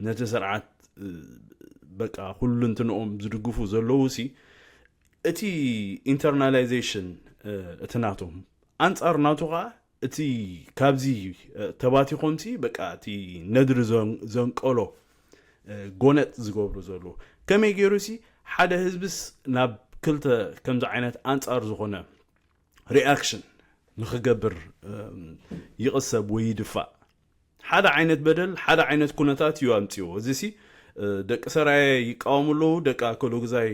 ነቲ ስርዓት፣ እ፣ በቃ ኩሉ እንትንኦም ዝድግፉ ዘለዉ ሲ፣ እቲ ኢንተርናላይዜሽን፣ እ፣ እቲ ናቶም ኣንጻር ናቱ ኸኣ እቲ ካብዚ፣ እ፣ ተባቲኾም ሲ በቃ እቲ ነድሪ ዘን-፣ ዘንቀሎ፣ እ፣ ጎነጥ ዝገብሩ ዘለዉ። ከመይ ገይሩ ሲ ሓደ ህዝብስ ናብ ክልተ ከምዚ ዓይነት ኣንጻር ዝኾነ ሪኣክሽን ንኽገብር፣ እም፣ ይቕሰብ ወይ ይድፋእ? ሓደ ዓይነት በደል፣ ሓደ ዓይነት ኩነታት እዩ ኣምጺዎ። እዚ ሲ፣ እ፣ ደቂ ሰራየ ይቃወሙ ኣለዉ፣ ደቂ ኣከሎግዛይ፣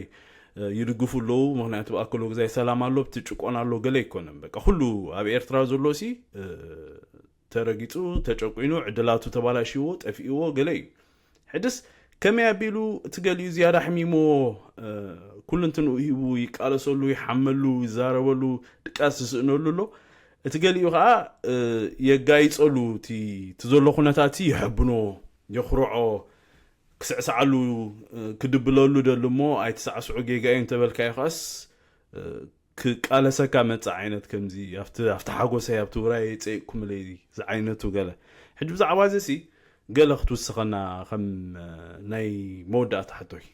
እ፣ ይድግፉ ኣለዉ። ምኽንያቱ ኣብ ኣከሎግዛይ ሰላም ኣሎ፣ እቲ ጭቆና ኣሎ፣ ገለ ኣይኮነን። በቃ ኩሉ ኣብ ኤርትራ ዘሎ ሲ፣ እ፣ ተረጊጹ፣ ተጨቁኑ፣ ዕድላቱ ተባላሽዎ፣ ጠፊእዎ ገለ እዩ። ሕድስ ከመይ ኣቢሉ እቲ ገሊኡ ዝያዳ ሕሚሞ ኩልንትንኡ ሂቡ ይቃለሰሉ፣ ይሓመሉ፣ ይዛረበሉ፣ ድቃስ ዝስእነሉ ኣሎ። እቲ ገሊኡ ከዓ የጋይጸሉ፣ እቲ ዘሎ ኩነታት ይሕብኖ፣ የኽርዖ፣ ክስዕስዓሉ፣ ክድብለሉ ደሊ እሞ ኣይትሳዕስዑ ጌጋ እዩ እንተበልካዮ ከኣስ ክቃለሰካ መጽእ ዓይነት ከምዚ ኣብቲ ሓጎሰይ ኣብቲ ውራይ ጸይቅኩምለይ ዝዓይነቱ ገለ። ሕጂ ብዛዕባ እዚ ሲ ገለ ክትውስኸና ከም ናይ መወዳእታ ሕቶይ።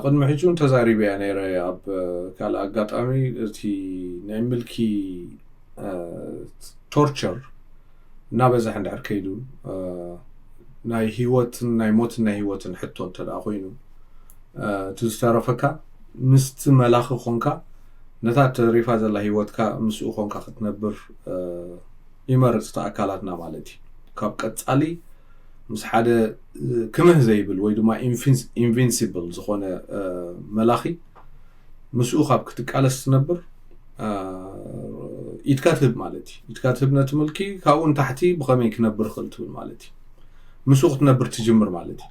ቅድሚ ሕጂ እውን ተዛሪበ እያ ነይረ ኣብ ካልእ ኣጋጣሚ። እቲ ናይ ምልኪ ቶርቸር እናበዝሐ እንድሕር ከይዱ፣ ናይ ህይወትን ናይ ሞትን ናይ ህይወትን ሕቶ እንተ ደኣ ኮይኑ፣ እቲ ዝተረፈካ ምስቲ መላኺ ኮንካ ነታ ተሪፋ ዘላ ህይወትካ ምስኡ ኮንካ ክትነብር ይመርጽ እቲ ኣካላትና ማለት እዩ። ካብ ቀጻሊ ምስ ሓደ ክምህ ዘይብል ወይ ድማ ኢንቪንሲብል ዝኾነ መላኺ ምስኡ ካብ ክትቃለስ ትነብር ኢድካ ትህብ ማለት እዩ። ኢድካ ትህብ ነቲ ምልኪ፣ ካብኡ ንታሕቲ ብኸመይ ክነብር ክእል ትብል ማለት እዩ። ምስኡ ክትነብር ትጅምር ማለት እዩ።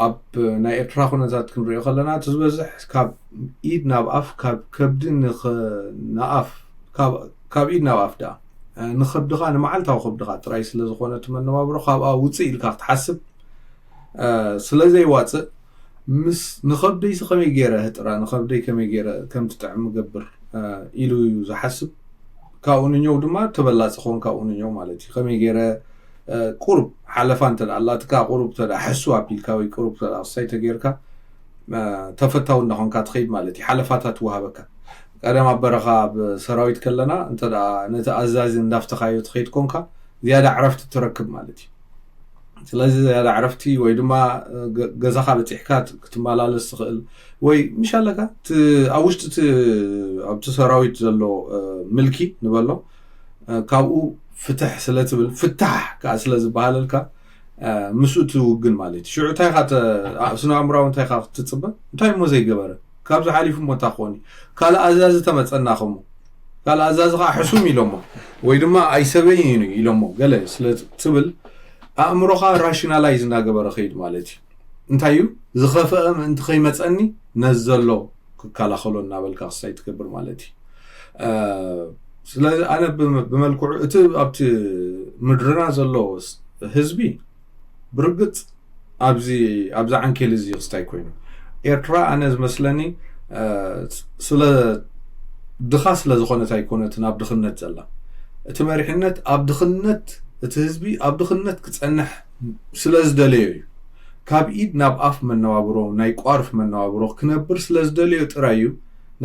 ኣብ ናይ ኤርትራ ኩነታት ክንሪኦ ከለና እቲ ዝበዝሕ ካብ ኢድ ናብ ኣፍ፣ ካብ ከብዲ ንኣፍ፣ ካብ ኢድ ናብ ኣፍ ደኣ ንኸብድኻ፣ ንመዓልታዊ ከብድኻ ጥራይ ስለ ዝኾነ እቲ መነባብሮ ካብኣ ውፅእ ኢልካ ክትሓስብ ስለ ዘይዋፅእ፣ ምስ ንኸብደይሲ ከመይ ገይረ ህጥራ፣ ንኸብደይ ከመይ ገይረ ከም ትጥዕም ገብር ኢሉ እዩ ዝሓስብ። ካብኡ ንኛው ድማ ተበላፂ ኸውን ካብኡ ንኛው ማለት እዩ። ከመይ ገይረ ቁሩብ ሓለፋ እንተ ኣላትካ፣ ቁሩብ እንተ ሕሱ ኣቢልካ ወይ ቁሩብ እንተ ክሳይ ተገይርካ ተፈታዊ እንዳኾንካ ትኸይድ ማለት እዩ። ሓለፋታት ትወሃበካ። ቀደም ኣብ በረኻ ኣብ ሰራዊት ከለና እንተ ነቲ ኣዛዚ እንዳፍተኻዮ ትኸይድ ኮንካ ዝያዳ ዕረፍቲ ትረክብ ማለት እዩ። ስለዚ ዝያዳ ዕረፍቲ ወይ ድማ ገዛኻ በፂሕካ ክትመላለስ ትኽእል ወይ ምሽ ኣለካ ኣብ ውሽጢ ኣብቲ ሰራዊት ዘሎ ምልኪ ንበሎ ካብኡ ፍትሕ ስለ ትብል፣ ፍታሕ ከዓ ስለ ዝበሃለልካ ምስኡ ትውግን ማለት እዩ። ሽዑ እንታይ ኢኻ ስነ ኣእምራዊ እንታይ ኢኻ ክትፅበ? እንታይ እሞ ዘይገበረ? ካብዚ ሓሊፉ እሞ እንታይ ክኾን እዩ? ካልእ ኣዛዚ ተመፀና ከሞ ካልእ ኣዛዚ ከዓ ሕሱም ኢሎሞ ወይ ድማ ኣይሰበይን እዩ ኢሎሞ ገለ ስለ ትብል ኣእምሮኻ ራሽናላይዝ እናገበረ ከይድ ማለት እዩ። እንታይ እዩ ዝኸፍአ ምእንቲ ከይመፀኒ ነዚ ዘሎ ክከላኸሎ እናበልካ ክሳይ ትገብር ማለት እዩ። ስለዚ ኣነ ብመልክዑ እቲ ኣብቲ ምድርና ዘሎ ህዝቢ ብርግፅ ኣብዚ ኣብዚ ዓንኬል እዚ ክስታይ ኮይኑ ኤርትራ ኣነ ዝመስለኒ ስለ ድኻ ስለ ዝኾነት ኣይኮነትን ኣብ ድኽነት ዘላ። እቲ መሪሕነት ኣብ ድኽነት እቲ ህዝቢ ኣብ ድኽነት ክፀንሕ ስለ ዝደለዮ እዩ። ካብ ኢድ ናብ ኣፍ መነባብሮ ናይ ቋርፍ መነባብሮ ክነብር ስለ ዝደለዮ ጥራይ እዩ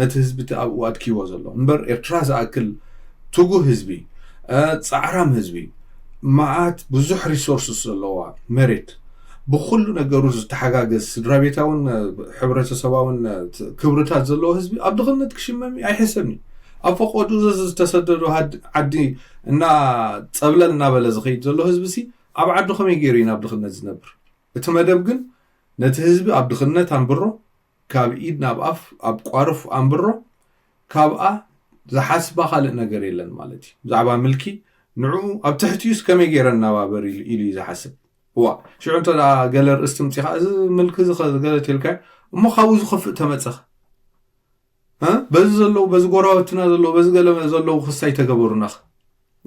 ነቲ ህዝቢ እቲ ኣብኡ ኣድኪዎ ዘሎ እምበር ኤርትራ ዝኣክል ትጉህ ህዝቢ፣ ፃዕራም ህዝቢ፣ መዓት ብዙሕ ሪሶርስስ ዘለዋ መሬት ብኩሉ ነገሩ ዝተሓጋገዝ ስድራ ቤታውን ሕብረተሰባውን ክብርታት ዘለዎ ህዝቢ ኣብ ድኽነት ክሽመም ኣይሕሰብኒ። ኣብ ፈቆዱ ዝተሰደዱ ዓዲ እና ፀብለል እናበለ ዝኸይድ ዘሎ ህዝቢ ሲ ኣብ ዓዱ ከመይ ገይሩ እዩ ናብ ድኽነት ዝነብር? እቲ መደብ ግን ነቲ ህዝቢ ኣብ ድኽነት ኣንብሮ፣ ካብ ኢድ ናብ ኣፍ ኣብ ቋርፍ ኣንብሮ፣ ካብኣ ዝሓስባ ካልእ ነገር የለን ማለት እዩ። ብዛዕባ ምልኪ ንዕኡ ኣብ ትሕቲኡስ ከመይ ገይረ እናባበር ኢሉ እዩ ዝሓስብ። እዋ ሽዑ እንተ ገለ ርእስቲ ምፂኻ እዚ ምልኪ እዚ ገለ ተልካ እሞ ካብኡ ዝኸፍእ ተመፀኸ በዚ ዘለዉ በዚ ጎረባብትና ዘለዉ በዚ ገለ ዘለዉ ክሳይ ተገበሩናኸ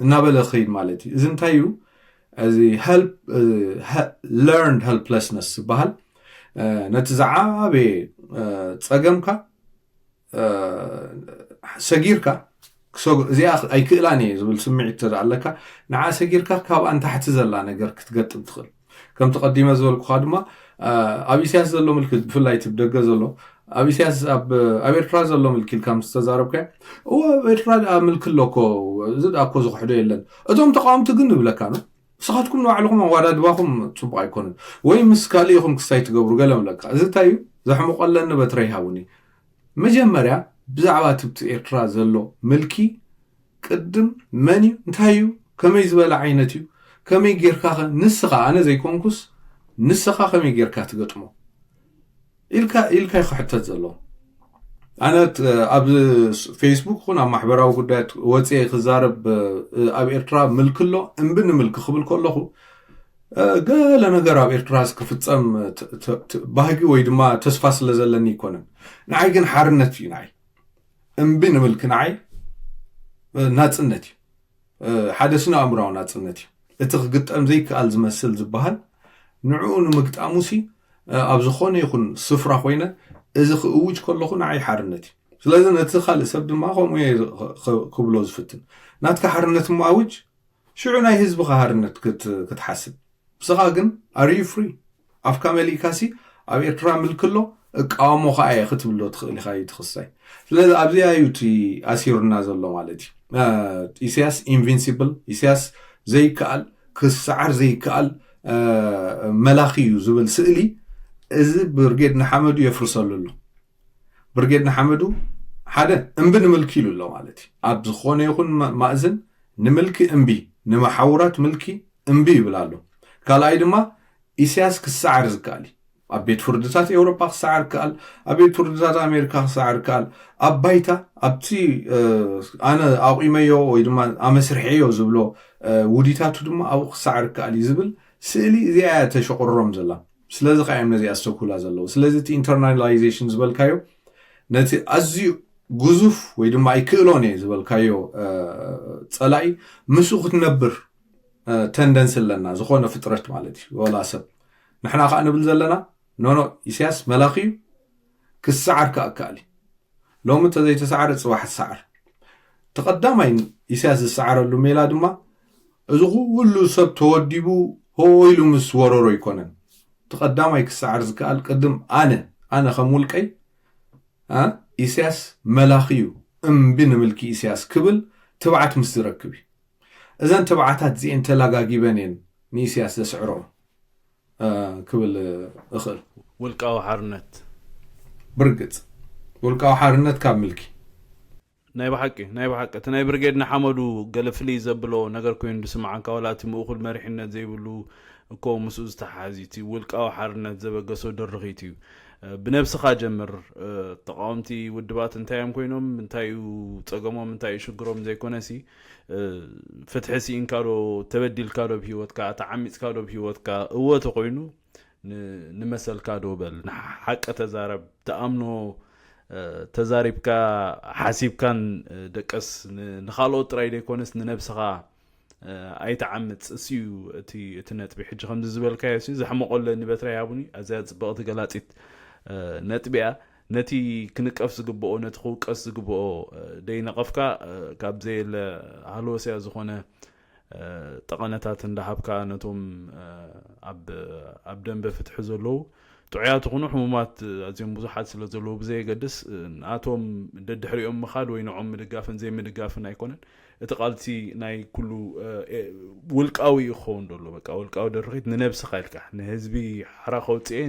እናበለ ክኸይድ ማለት እዩ። እዚ እንታይ እዩ? እዚ learned helplessness ዝበሃል ነቲ ዝዓበየ ፀገምካ ሰጊርካ እዚኣ ኣይክእላን እየ ዝብል ስምዒት ተደኣ ኣለካ ንዓ ሰጊርካ ካብ ኣንታሕቲ ዘላ ነገር ክትገጥም ትኽእል። ከምቲ ቀዲመ ዝበልኩኻ ድማ ኣብ ኢሳያስ ዘሎ ምልክት ብፍላይ እቲ ብደገ ዘሎ ኣብ ኢሳያስ ኣብ ኤርትራ ዘሎ ምልኪ ኢልካ ምስ ተዛረብካዮ እወ ኣብ ኤርትራ ደኣ ምልኪ ኣሎ እኮ እዚ ደኣ እኮ ዝኽሕዶ የለን እቶም ተቃወምቲ ግን ንብለካ ነው ንስኻትኩም ንባዕልኹም ኣዋዳድባኹም ፅቡቅ ኣይኮነን ወይ ምስ ካልእ ኢኹም ክስታይ ትገብሩ ገለ ምለካ እዚ እንታይ እዩ ዘሕምቆለኒ በትረ ይሃቡኒ መጀመርያ ብዛዕባ ትብቲ ኤርትራ ዘሎ ምልኪ ቅድም መን እዩ እንታይ እዩ ከመይ ዝበለ ዓይነት እዩ ከመይ ጌርካ ከ ንስኻ ኣነ ዘይኮንኩስ ንስኻ ከመይ ጌርካ ትገጥሞ ኢልካ ኢልካ ክሕተት ዘለዎ ኣነ ኣብ ፌስቡክ ኹን ኣብ ማሕበራዊ ጉዳያት ወፅየ ክዛረብ ኣብ ኤርትራ ምልኪ ኣሎ እምቢ ንምልኪ ክብል ከለኹ ገለ ነገር ኣብ ኤርትራ ክፍፀም ባህጊ ወይ ድማ ተስፋ ስለ ዘለኒ ይኮነን። ንዓይ ግን ሓርነት እዩ። ንዓይ እምቢ ንምልኪ ንዓይ ናፅነት እዩ። ሓደ ስነ ኣእምራዊ ናፅነት እዩ። እቲ ክግጠም ዘይከኣል ዝመስል ዝበሃል ንዕኡ ንምግጣሙ ሲ ኣብ ዝኾነ ይኹን ስፍራ ኮይነ እዚ ክእውጅ ከለኹ ንዓይ ሓርነት እዩ። ስለዚ ነቲ ካልእ ሰብ ድማ ከምኡ ክብሎ ዝፍትን። ናትካ ሓርነት እሞ ኣውጅ፣ ሽዑ ናይ ህዝብኻ ሓርነት ክትሓስብ። ንስኻ ግን are you free? ኣፍካ መሊእካሲ ኣብ ኤርትራ ምልኪ ኣሎ እቃወሞ ከዓ እየ ክትብሎ ትኽእል ኢኻ እዩ ትኽሳይ። ስለዚ ኣብዚኣ እዩ እቲ ኣሲሩና ዘሎ ማለት እዩ። ኢሳያስ ኢንቪንሲብል፣ ኢሳያስ ዘይከኣል፣ ክሰዓር ዘይከኣል መላኺ እዩ ዝብል ስእሊ እዚ ብርጌድ ንሓመዱ የፍርሰሉ ኣሎ። ብርጌድ ንሓመዱ ሓደ እምቢ ንምልኪ ኢሉ ኣሎ ማለት እዩ። ኣብ ዝኾነ ይኹን ማእዝን ንምልኪ እምቢ፣ ንመሓውራት ምልኪ እምቢ ይብል ኣሎ። ካልኣይ ድማ ኢሳያስ ክሰዓር ዝከኣል እዩ። ኣብ ቤት ፍርድታት ኤውሮጳ ክሰዓር ይከኣል፣ ኣብ ቤት ፍርድታት ኣሜሪካ ክሰዓር ይከኣል። ኣብ ባይታ ኣብቲ ኣነ ኣቑመዮ ወይ ድማ ኣመስርሐዮ ዝብሎ ውዲታቱ ድማ ኣብኡ ክሰዓር ይከኣል እዩ ዝብል ስእሊ እዚኣ እያ ተሸቑርሮም ዘላ። ስለዚ ከ እዮም ነዚኣ ዝተኩላ ዘለዉ። ስለዚ እቲ ኢንተርናላይዜሽን ዝበልካዮ ነቲ ኣዝዩ ግዙፍ ወይ ድማ ኣይክእሎን እየ ዝበልካዮ ፀላኢ ምስኡ ክትነብር ተንደንስ ኣለና፣ ዝኾነ ፍጥረት ማለት እዩ፣ ወላ ሰብ። ንሕና ከዓ ንብል ዘለና ኖኖ፣ ኢሳያስ መላኺ እዩ፣ ክሰዓር ከዓ እከኣል እዩ። ሎሚ እንተዘይተሰዓረ ፅባሕ ትሰዓር። ተቐዳማይ ኢሳያስ ዝሰዓረሉ ሜላ ድማ እዚ ኩሉ ሰብ ተወዲቡ ሆ ኢሉ ምስ ወረሮ ኣይኮነን። ተቐዳማይ ክሰዓር ዝከኣል ቅድም ኣነ ኣነ ከም ውልቀይ ኢሳያስ መላኺ እዩ፣ እምቢ ንምልኪ ኢሳያስ ክብል ትብዓት ምስ ዝረክብ እዩ። እዘን ትብዓታት እዚኤን ተላጋጊበን እየን ንኢሳያስ ዘስዕሮ ክብል እኽእል። ውልቃዊ ሓርነት ብርግፅ ውልቃዊ ሓርነት ካብ ምልኪ ናይ ብሓቂ ናይ ብሓቂ እቲ ናይ ብርጌድ ንሓመዱ ገለ ፍልይ ዘብሎ ነገር ኮይኑ ዝስምዓካ፣ ዋላ እቲ ምእኩል መሪሕነት ዘይብሉ እኮ ምስኡ ዝተሓሓዝ እዩ። እቲ ውልቃዊ ሓርነት ዘበገሶ ድርኺት እዩ። ብነብስኻ ጀምር። ተቃወምቲ ውድባት እንታይ እዮም ኮይኖም፣ እንታይ እዩ ፀገሞም፣ እንታይ እዩ ሽግሮም ዘይኮነሲ፣ ፍትሒ ስኢንካ ዶ፣ ተበዲልካ ዶ ብሂወትካ፣ ተዓሚፅካ ዶ ብሂወትካ፣ እወ ተኮይኑ ንመሰልካ ዶ በል፣ ንሓቂ ተዛረብ፣ ትኣምኖ ተዛሪብካ ሓሲብካን ደቀስ ንካልኦት ጥራይ ዘይኮነስ ንነብስኻ ኣይትዓምፅ። እሱ እዩ እቲ ነጥቢ። ሕጂ ከምዚ ዝበልካዮ ሲ ዘሕመቆ ኣለኒ በትራ ይሃቡኒ። ኣዝያ ፅብቕቲ ገላፂት ነጥቢ እያ። ነቲ ክንቀፍ ዝግብኦ፣ ነቲ ክውቀስ ዝግብኦ ደይነቐፍካ ካብ ዘየለ ሃለወስያ ዝኾነ ጠቐነታት እንዳሃብካ ነቶም ኣብ ደንበ ፍትሒ ዘለዉ ጥዑያት ይኹኑ ሕሙማት ኣዝዮም ብዙሓት ስለ ዘለዉ ብዘየገድስ ንኣቶም ደድሕሪኦም ምኻድ ወይ ንዖም ምድጋፍን ዘይምድጋፍን ኣይኮነን። እቲ ቃልሲ ናይ ኩሉ ውልቃዊ እዩ ክኸውን ደሎ። በቃ ውልቃዊ ደርኺት ንነብስኻ ኢልካ ንህዝቢ ሓራ ከውፅኤ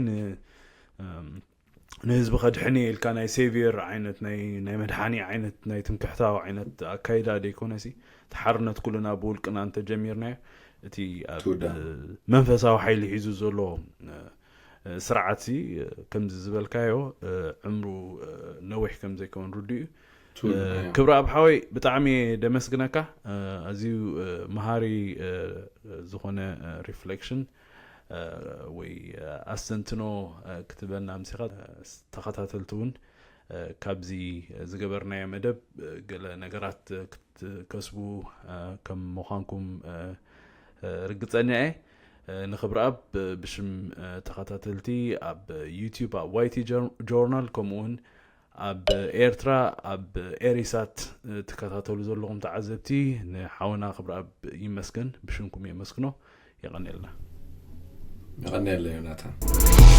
ንህዝቢ ከድሕን እየ ኢልካ ናይ ሴቪየር ዓይነት ናይ መድሓኒ ዓይነት ናይ ትምክሕታዊ ዓይነት ኣካይዳ ደይኮነሲ እቲ ሓርነት ኩልና ብውልቅና እንተጀሚርናዮ እቲ ኣብ መንፈሳዊ ሓይሊ ሒዙ ዘሎ ስርዓት ሲ ከምዚ ዝበልካዮ ዕምሩ ነዊሕ ከም ዘይከውን ርዱ እዩ። ክብረ ኣብ ሓወይ ብጣዕሚ ደመስግነካ። ኣዝዩ መሃሪ ዝኾነ ሪፍሌክሽን ወይ ኣስተንትኖ ክትበና ምሲኻ ተኸታተልቲ እውን ካብዚ ዝገበርናዮ መደብ ገለ ነገራት ክትከስቡ ከም ምዃንኩም ርግፀኛ እየ። ንክብረኣብ ብሽም ተኸታተልቲ ኣብ ዩቲዩብ ኣብ ዋይቲ ጆርናል ከምኡውን ኣብ ኤርትራ ኣብ ኤሪሳት ትከታተሉ ዘለኹም ተዓዘብቲ ንሓውና ክብረኣብ ይመስገን፣ ብሽምኩም የመስግኖ። የቐንየልና። የቐንየልና ዮናታን።